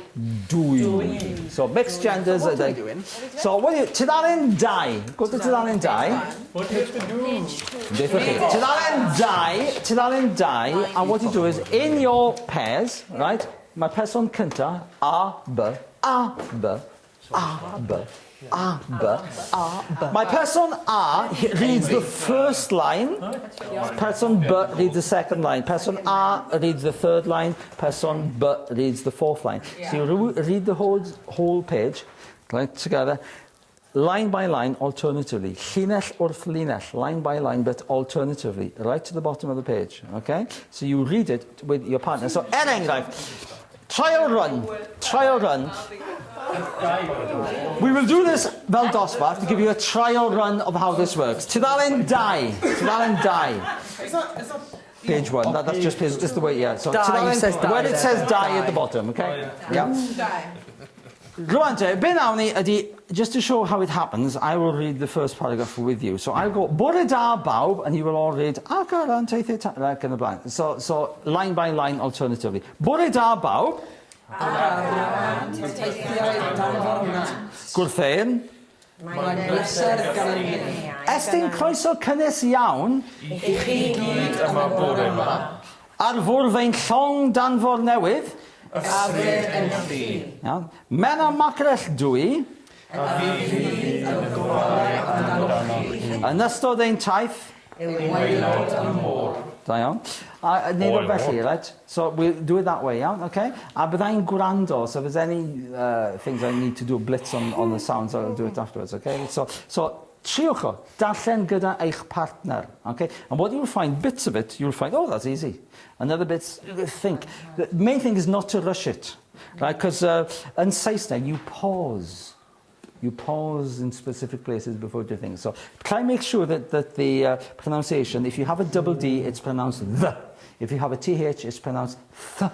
dwy. So mixed genders. What are we doing? So what do you, tudalen 2. Go to tudalen 2. What do you have to do? Tudalen 2, tudalen 2, and what you do is in your pairs, right? Mae person cynta, A, B, A, B, A, B, A, B, A, B. My person A reads the first line, person B reads the second line, person A reads the third line, person B reads the fourth line. So you read the whole page, right, together, line by line, alternatively. Llinell wrth linell, line by line, but alternatively, right to the bottom of the page, okay? So you read it with your partner. So, er enghraifft, trial run, trial run. We will do this fel dosbarth to give you a trial run of how this works. Tudalen 2, tudalen 2. Is that Page 1, that's just page, just the way, yeah. So Dau tudalen, says dau when it there. says dau at the bottom, okay? Yeah. Rwan te, be nawn ni ydy, just to show how it happens, I will read the first paragraph with you. So I'll go, bore da bawb, and you will all read, ac ar ran teithiau ac yn y blaen. So line by line alternatively. Bore da bawb. Gwrtheyrn. Mae'n bleser gan y ni. Estyn croeso cynnes iawn. I chi gyd yma bore yma. Ar fwrdd ein llong danfor newydd. Ystryd Enlli. Iawn. Menna Macrell dwi. A fi fydd yn gofalu amdanoch chi. Yn ystod ein taith. I waelod y môr. Da iawn. A neud o felly, right? So we'll do it that way, iawn, okay? A byddai'n gwrando, so if there's any things I need to do, blitz on the sounds, I'll do it afterwards, okay? So triwch o, darllen gyda eich partner, okay? And what you'll find, bits of it, you'll find, oh, that's easy. And other bits, think. The main thing is not to rush it, right? Because yn Saesneg, you pause. You pause in specific places before you do things. So try and make sure that the pronunciation, if you have a double D, it's pronounced the. If you have a TH, it's pronounced th.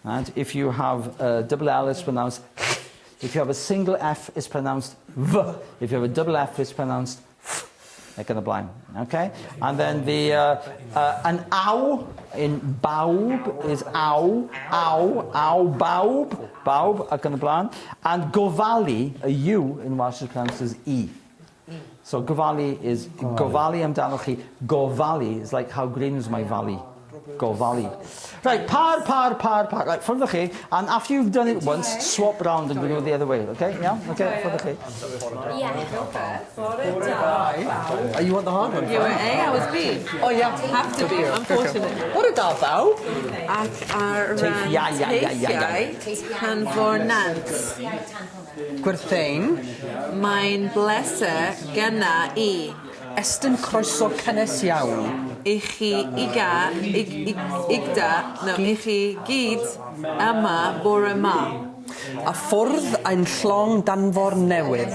And if you have a double L, it's pronounced th. If you have a single F, it's pronounced v. If you have a double F, it's pronounced f. Ac yn y blaen. Okay? And then the, uh, uh, an aw in bawb is aw, aw, aw, bawb, bawb, ac yn y blaen. And gofalu, a U in Welsh is pronounced as E. So gofalu is gofalu amdanoch chi. Gofalu is like how green is my valley. Gofalu. Right, par, par, par, par. Right, ffwrdd â chi. And after you've done it once, swap round and go the other way. Okay? Yeah? Okay, ffwrdd â chi. Oh, you want the hard one? You were A, I was B. Oh, yeah. Have to be, unfortunately. Bore da, bawb. Ac ar ran Teithiau, ia, ia, ia, ia. teithiau Tanfor Nant. Gwerthain. Mae'n bleser genna i. Estyn croeso cynnes iawn. I chi iga, ig, ig, igda, no, i chi gyd yma bore 'ma. A ffwrdd ein llong danfor newydd.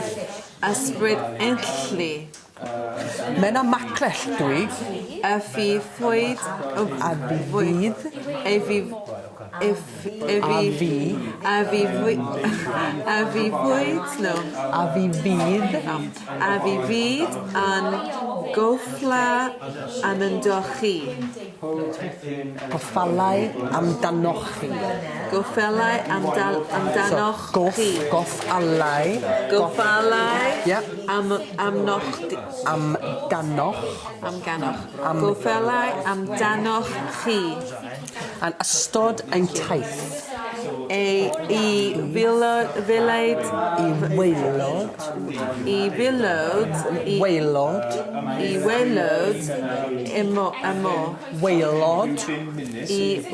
Ysbryd Enlli. Mena Maclell dwi. A fi fwyd... A fi fydd. A fi... If, a A fi... fi. A fi fwy... A fi fwyd... No. A fi fydd. A fi fyd yn goffla am yndoch chi. Goffalau amdanoch chi. Goffelau amdal, amdanoch So, goff, chi. Goffalau. Goffalau Ie. am, amnoch... Amdanoch. Amganoch. Am- Goffelau amdanoch chi. Yn ystod ein taith. E, i filo, filaid... I waelod. I filod... I, Waelod. I waelod... Imo, amo. Waelod. I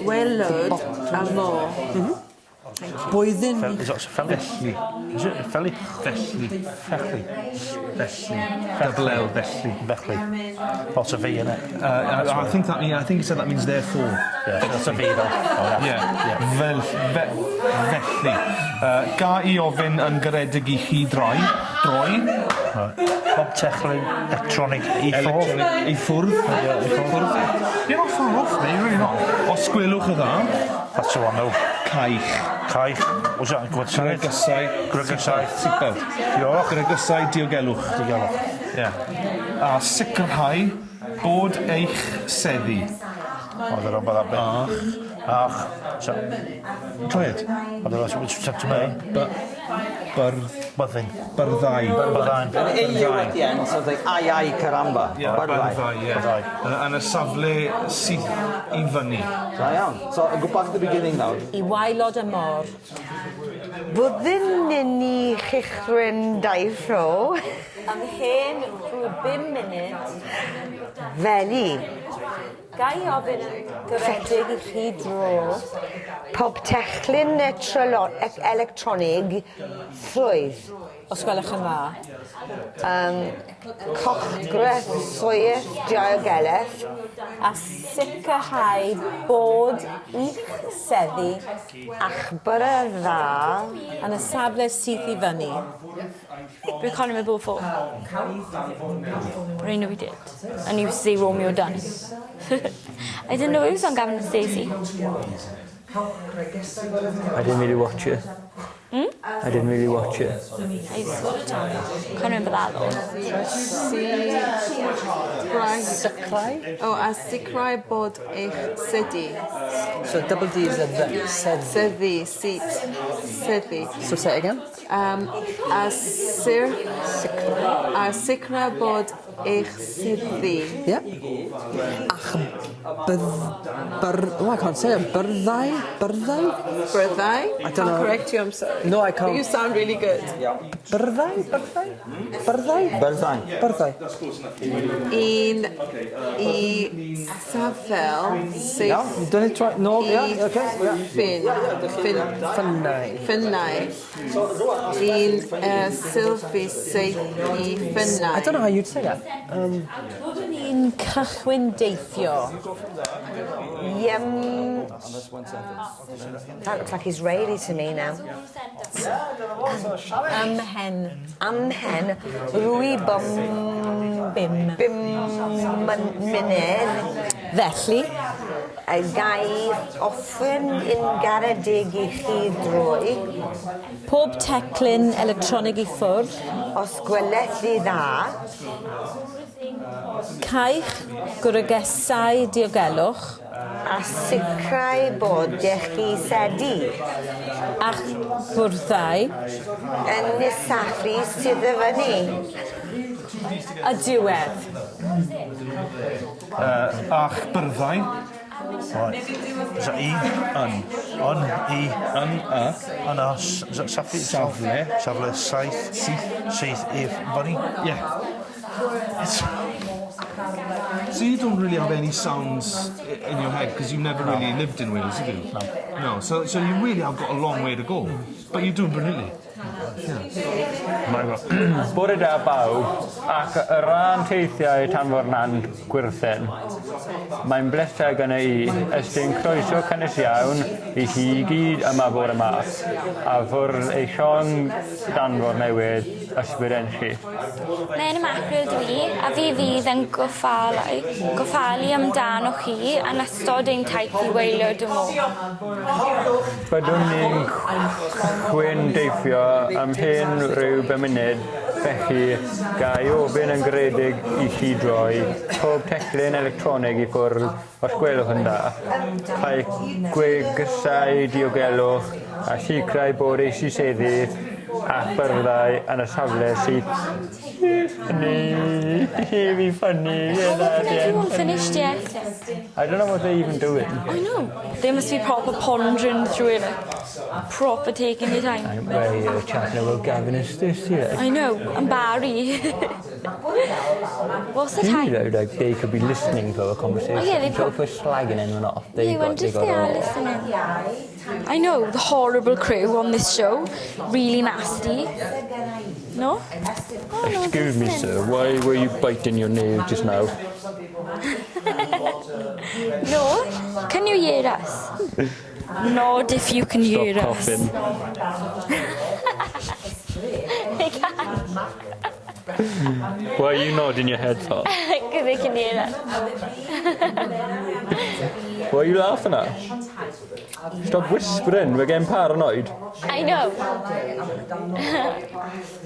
waelod amo. Blwyddyn... Is that felly? Is it felly? Felly. Felly. Felly. Double L, felly. Felly. Lots of V in it. I, I think that mean, I think he said that means therefore. Yeah, that's a V though. Oh, Yeah. yeah. Fel, fe, felly. Ga i ofyn yn garedig i chi droi? Droi? Bob Techlin, electronic i ffwrdd. Electronic I ffwrdd. Yeah, i ffwrdd. You're not far off, mate. You're really not. Os gwelwch y dda. That's the one though. Caich. Caich. Was that gwasanaeth? Gregysau. Gregysau. Seatbelt. Diolch. Gregysau diogelwch. Diogelwch. Yeah. A sicrhau bod eich seddi. I don't know about that bit. Ach. Ach. So, Try it. I don't know, it's up to me. Byrdd. Byddin. Byrddau. Byddin. An AU at the end, so it's like ai ai caramba. Yeah, Byrddau. byrddau, ie. Byrddau. Yn y safle syth i fyny. Da iawn. So go back to the beginning now. I waelod y môr. Byddwn ni chychwyn daithro Ymhen rhyw bum munud, feli ga i ofyn yn garedig i chi dro pob teclyn electronig ffrwydd. os gwelwch yn dda. Cochgreth swydd diogeleth A sicrhau bod i'ch seddi achbara dda yn y safle syth i fyny. We can't remember what for. But I know we did. And you say Romeo Dunn. I didn't know it was on Gavin and Stacey. I didn't really watch it. I didn't really watch it. I used to watch it. Can't remember that though. Sicrhau. Oh, a sicrhau bod eich seddi. So double D is a the. Seddi. Seddi, seat. Seddi. So say it again. A sir... A sicrhau bod eich seddi. Yeah. Ach, bydd... Byr... Oh, I can't say it. Byrddau? Byrddau? Byrddau? I don't can't know. correct you, I'm sorry. No, I But can't. you sound really good. Byrddau? Byrddau? Byrddau? Byrddau. Byrddau. Un i safel Yeah, syth you've done it twice. No, i yeah, okay. Yeah. ffin. Ffin. Ffynnau. Ffynnau. Un silffi syth i ffynnau. I don't know how you'd say that. Byddwn ni'n cychwyn deithio. Yum. That looks like Israeli to me now. Ymhen. Amhen, rwy bum... Bum. Bum munud. Felly, Y gai ofyn yn garedig i chi droi. pob teclyn electronig i ffwrdd. Os gwelech chi dda. Caech gwrywgesau diogelwch. A sicrhau bod dych chi sedi. A'ch bwrddau. Yn isafu sydd y fyny. Y diwedd. A'ch byrddau. Right. Is that E? Yn. On, E. Yn y. Yn y. Is that safle? Safle. Safle saith. Syth. Syth if bunny. Yeah. So you don't really have any sounds in your head because you've never really lived in Wales, have you? No. No. So so you really have got a long way to go, but you're doing brilliantly. Bore da bawb, ac y rhan teithiau Tanfornant Gwyrthen. Mae'n bleser gynna i estyn croeso cynnes iawn i chi i gyd yma bore 'ma, a fwrdd eich llong danfor newydd yswiren chi. Mewn ymachrwyl dwi, a fi fydd yn gofalu, gofalu amdanoch chi yn ystod ein taith i waelod y môr. Byddwn ni'n chwyn deithio ymhen rhyw bum munud, felly ga i ofyn yn garedig i chi droi pob teclyn electronig i ffwrdd os gwelwch yn dda. Rhaid gwregysau diogelwch a sicrhau bod eisiau seddi a byrddau yn y safle sydd Funny, fi funny. Haven't everyone finished yet? I don't know what they're even doing. I know. They must be proper pondering through it, like, proper taking their time. We're here chatting about Gavin and Stacey. Like. I know, and Barry. What's the You time? know, like they could be listening to our conversation. Oh, yeah, they so if we're slagging anyone off, they Yeah, got, wonder they if got they are all. listening. I know, the horrible crew on this show. Really nasty. No? Oh, no, Excuse me, listening. sir. Why were you biting your nail just now? No? Can you hear us? Nod if you can Stop hear us. coughing. They can. Why are you nodding your head for? Because they can hear us. What are you laughing at? Stop whispering, we're getting paranoid. I know.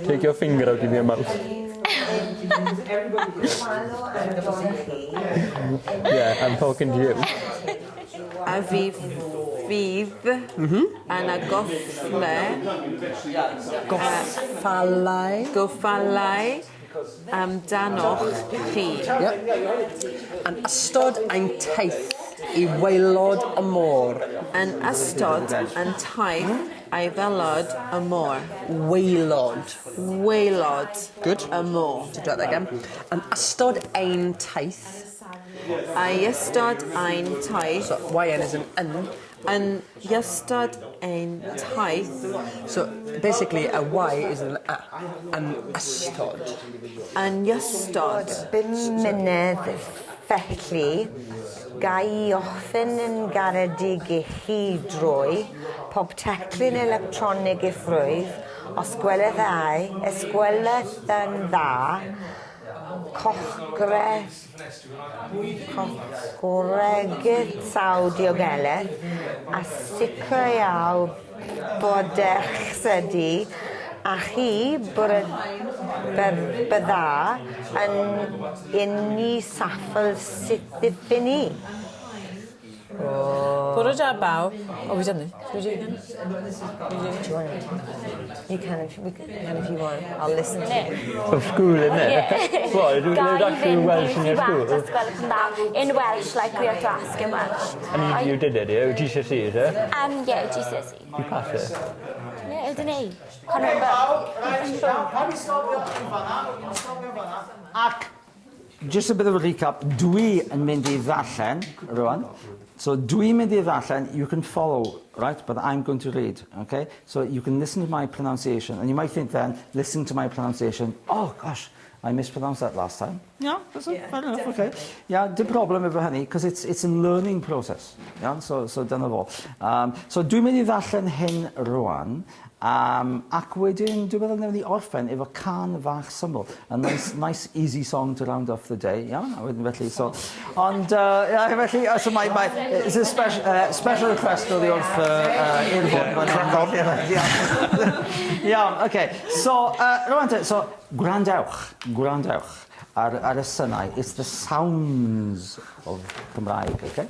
Take your finger out of your mouth. Yeah, I'm talking to you. A fi fydd yn y goffle Goffalau. gofalau amdanoch chi. Yep. Yn ystod ein taith i waelod y môr. Yn ystod yn taith i felod y môr. Waelod. Waelod Good. y môr. To do that again. Yn ystod ein taith. I ystod ein taith. So YN is an N. Yn ystod ein taith. So basically a Y is an A. Yn ystod. Yn ystod. Bum mynedd felly, ga i ofyn yn garedig i chi droi pob teclyn electronig i ffrwydd, os gweledd ai, os gweleth yn dda, cochgre, cochgregyd saw diogeleth, a sicrhau bod eich sydu a chi bod y bydda yn uni saffel sydd ddiffyn i. Bore da bawb. Oh, we've done this. Should we do it again? Do you want it? You can if, we can if you want. I'll listen to you. Of school, isn't it? Yeah. What, is Ga it i actually fynd Welsh in your i school? os gwelwch yn dda. In Welsh, like we have to ask in Welsh. And you did it, yeah? GCSE, is it? Yeah, GCSE. You passed it? Yeah, I don't know. Can't remember. Ac, just a bit of a recap, dwi yn mynd i ddarllen, rwan. So dwi'n mynd i ddarllen, you can follow, right? But I'm going to read, okay? So you can listen to my pronunciation. And you might think then, listen to my pronunciation, oh gosh, I mispronounced that last time. Yeah, that's yeah, fair enough, okay. Yeah, dim problem efo hynny, because it's a learning process. Yeah, so dyna fo. So dwi'n mynd i ddarllen hyn rwan, ac wedyn dwi'n meddwl wnawn ni orffen efo cân fach syml. A nice easy song to round off the day. Yeah, a wedyn felly, so... Ond, yeah, felly, so mae, it's a special request oddi wrth Irfon. Yeah, crack on. Iawn, okay. So, rwan te, so, gwrandewch, gwrandewch. ar, ar y synau. It's the sounds of Cymraeg, okay?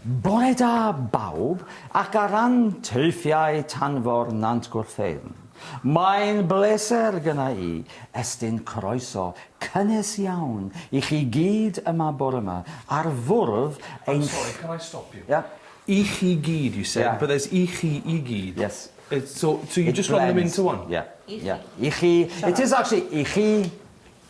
Bore da bawb, ac ar ran teithiau tanfor Nant Gwrtheyrn. Mae'n bleser gyna i estyn croeso cynnes iawn i chi gyd yma bore yma ar fwrdd ein... I'm sorry, can I stop you? Yeah. I chi gyd, you said, Yeah. but there's i chi i gyd. Yes. It's, so, so you It just run them blends. into one? Yeah, yeah. I chi, it is actually i chi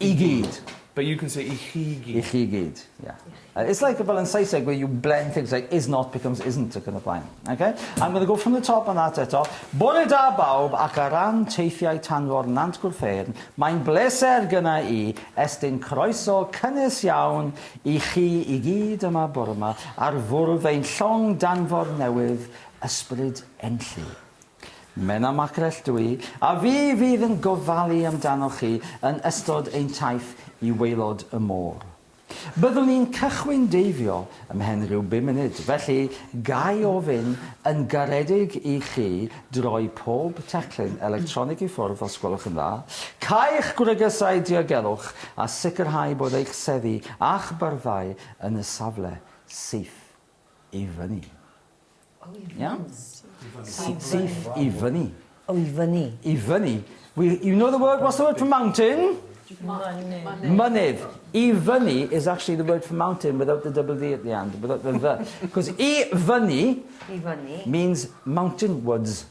i gyd. But you can say i chi gyd. I chi gyd, yeah. It's like fel yn Saesneg where you blend things like is not becomes isn't ac yn y blaen. Okay? I'm going to go from the top on that eto. Bore da bawb ac ar ran teithiau tanfor Nant Gwrtheyrn, mae'n bleser gyna i estyn croeso cynnes iawn i chi i gyd yma bore yma ar fwrdd ein llong danfor newydd Ysbryd Enlli. Menna Macrell dw i, a fi fydd yn gofalu amdanoch chi yn ystod ein taith i waelod y môr. Byddwn ni'n cychwyn deifio ymhen rhyw bum munud, felly ga i ofyn yn garedig i chi droi pob teclyn electronig i ffwrdd os gwelwch yn dda, cau'ch gwregysau diogelwch a sicrhau bod eich seddi a'ch byrddau yn y safle syth i fyny. Iawn? Syth i fyny. O, i fyny. I fyny. We, you know the word, what's the word for mountain? Mynydd. Mynydd. I fyny is actually the word for mountain without the double D at the end, without the the. Because i fyny I fyny. means mountain woods.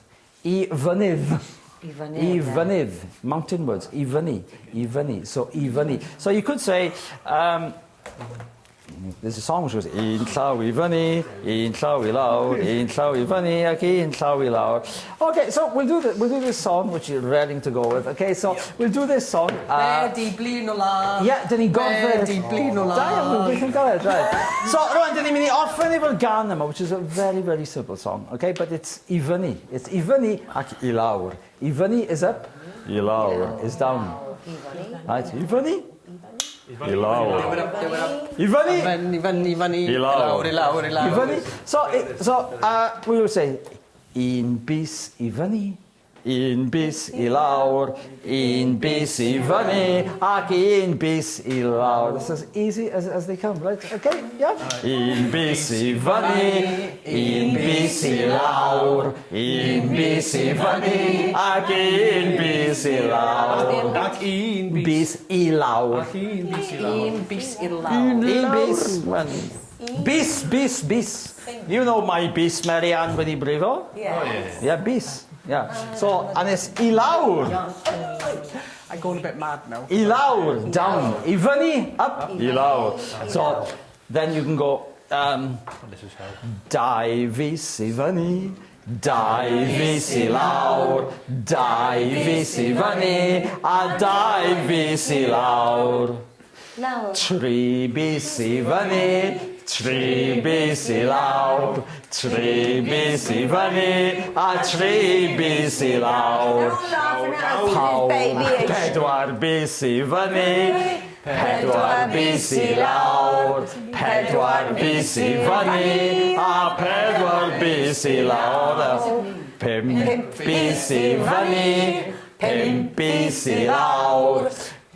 I fynydd. I fyny. I fynydd. Mountain woods. I fyny. I fyny. So i fyny. So you could say, there's a song which goes, Un llaw i fyny, un llaw i lawr, un llaw i fyny, ac un llaw i lawr. Okay, so we'll do, the, we'll do this song, which you're raring to go with. Okay, so we'll do this song. Wedi blin o lan. Yeah, dyn ni'n gorffen... Wedi blin o lan. Da iawn, dwi'n gweithio'n galed, right. So, rwan, dyn ni'n mynd i orffen efo'r gan yma, which is a very, very simple song, okay? But it's i fyny. It's i fyny ac i lawr. I fyny is up, i lawr is down. Right, i fyny, i lawr. I fyny! I fyny, i fyny, I lawr. I lawr, i lawr, I fyny. So, so we will say, un bys i fyny, un bys i lawr, un bys i fyny, ac un bys i lawr. That's as easy as, as they come, right? Okay, yeah? Un bys i fyny, un bys i lawr, un bys i fyny, ac un bys i lawr. Ac un bys. Bys i lawr. Ac un bys i lawr. Un bys i lawr. Un bys. Wel, Bys, bys, bys. You know my bys, Marianne, wedi brifo. Yeah. Oh, yeah. Yeah, bys. Yeah. So, and it's i lawr. I'm going a bit mad now. I lawr, down. I fyny, up. I lawr. So, then you can go... This is hell. Dau fys i fyny, dau fys i lawr, dau fys i fyny, a dau fys i lawr. Lawr. Tri bys i fyny, tri bys i lawr, tri bys i fyny, a tri bys i lawr. Pawb pedwar bys i fyny, pedwar bys i lawr, pedwar bys i fyny, a pedwar bys i lawr. Pump bys i fyny, pump bys i lawr,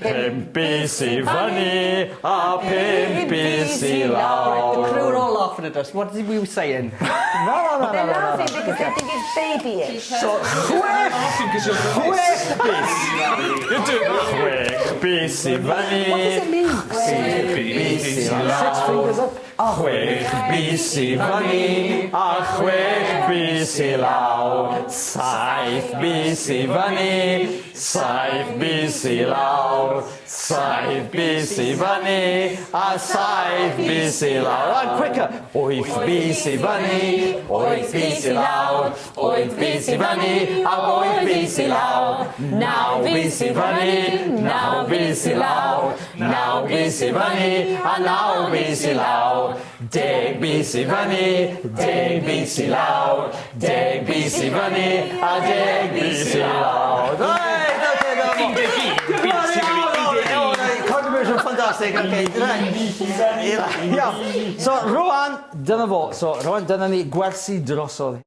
pump bys i fyny, a pump bys i The lawr. crew are all laughing at us. What were we saying? No, no, no, no, They're no, no, laughing no. because they think it's babyish. So, chwech, chwech bys. Chwech bys i fyny. What does it mean? Bys i lawr. Six fingers up. Chwech bys i fyny, a chwech bys i lawr. Saith bys i fyny, saith bys i lawr. Saith bys i fyny, a saith bys i lawr. And quicker. Wyth bys i fyny, wyth bys i lawr. Wyth bys i fyny, a wyth bys i lawr. Naw bys i fyny, naw bys i lawr. Naw bys i fyny, a naw bys i lawr. Deg bys i fyny, deg bys i lawr. Deg bys i fyny, a deg bys i lawr. Right, okay, dyna fo. Contribution fantastic, okay. Right. Iawn. So, rwan, dyna fo. So, rwan, dyna ni gwersi drosodd.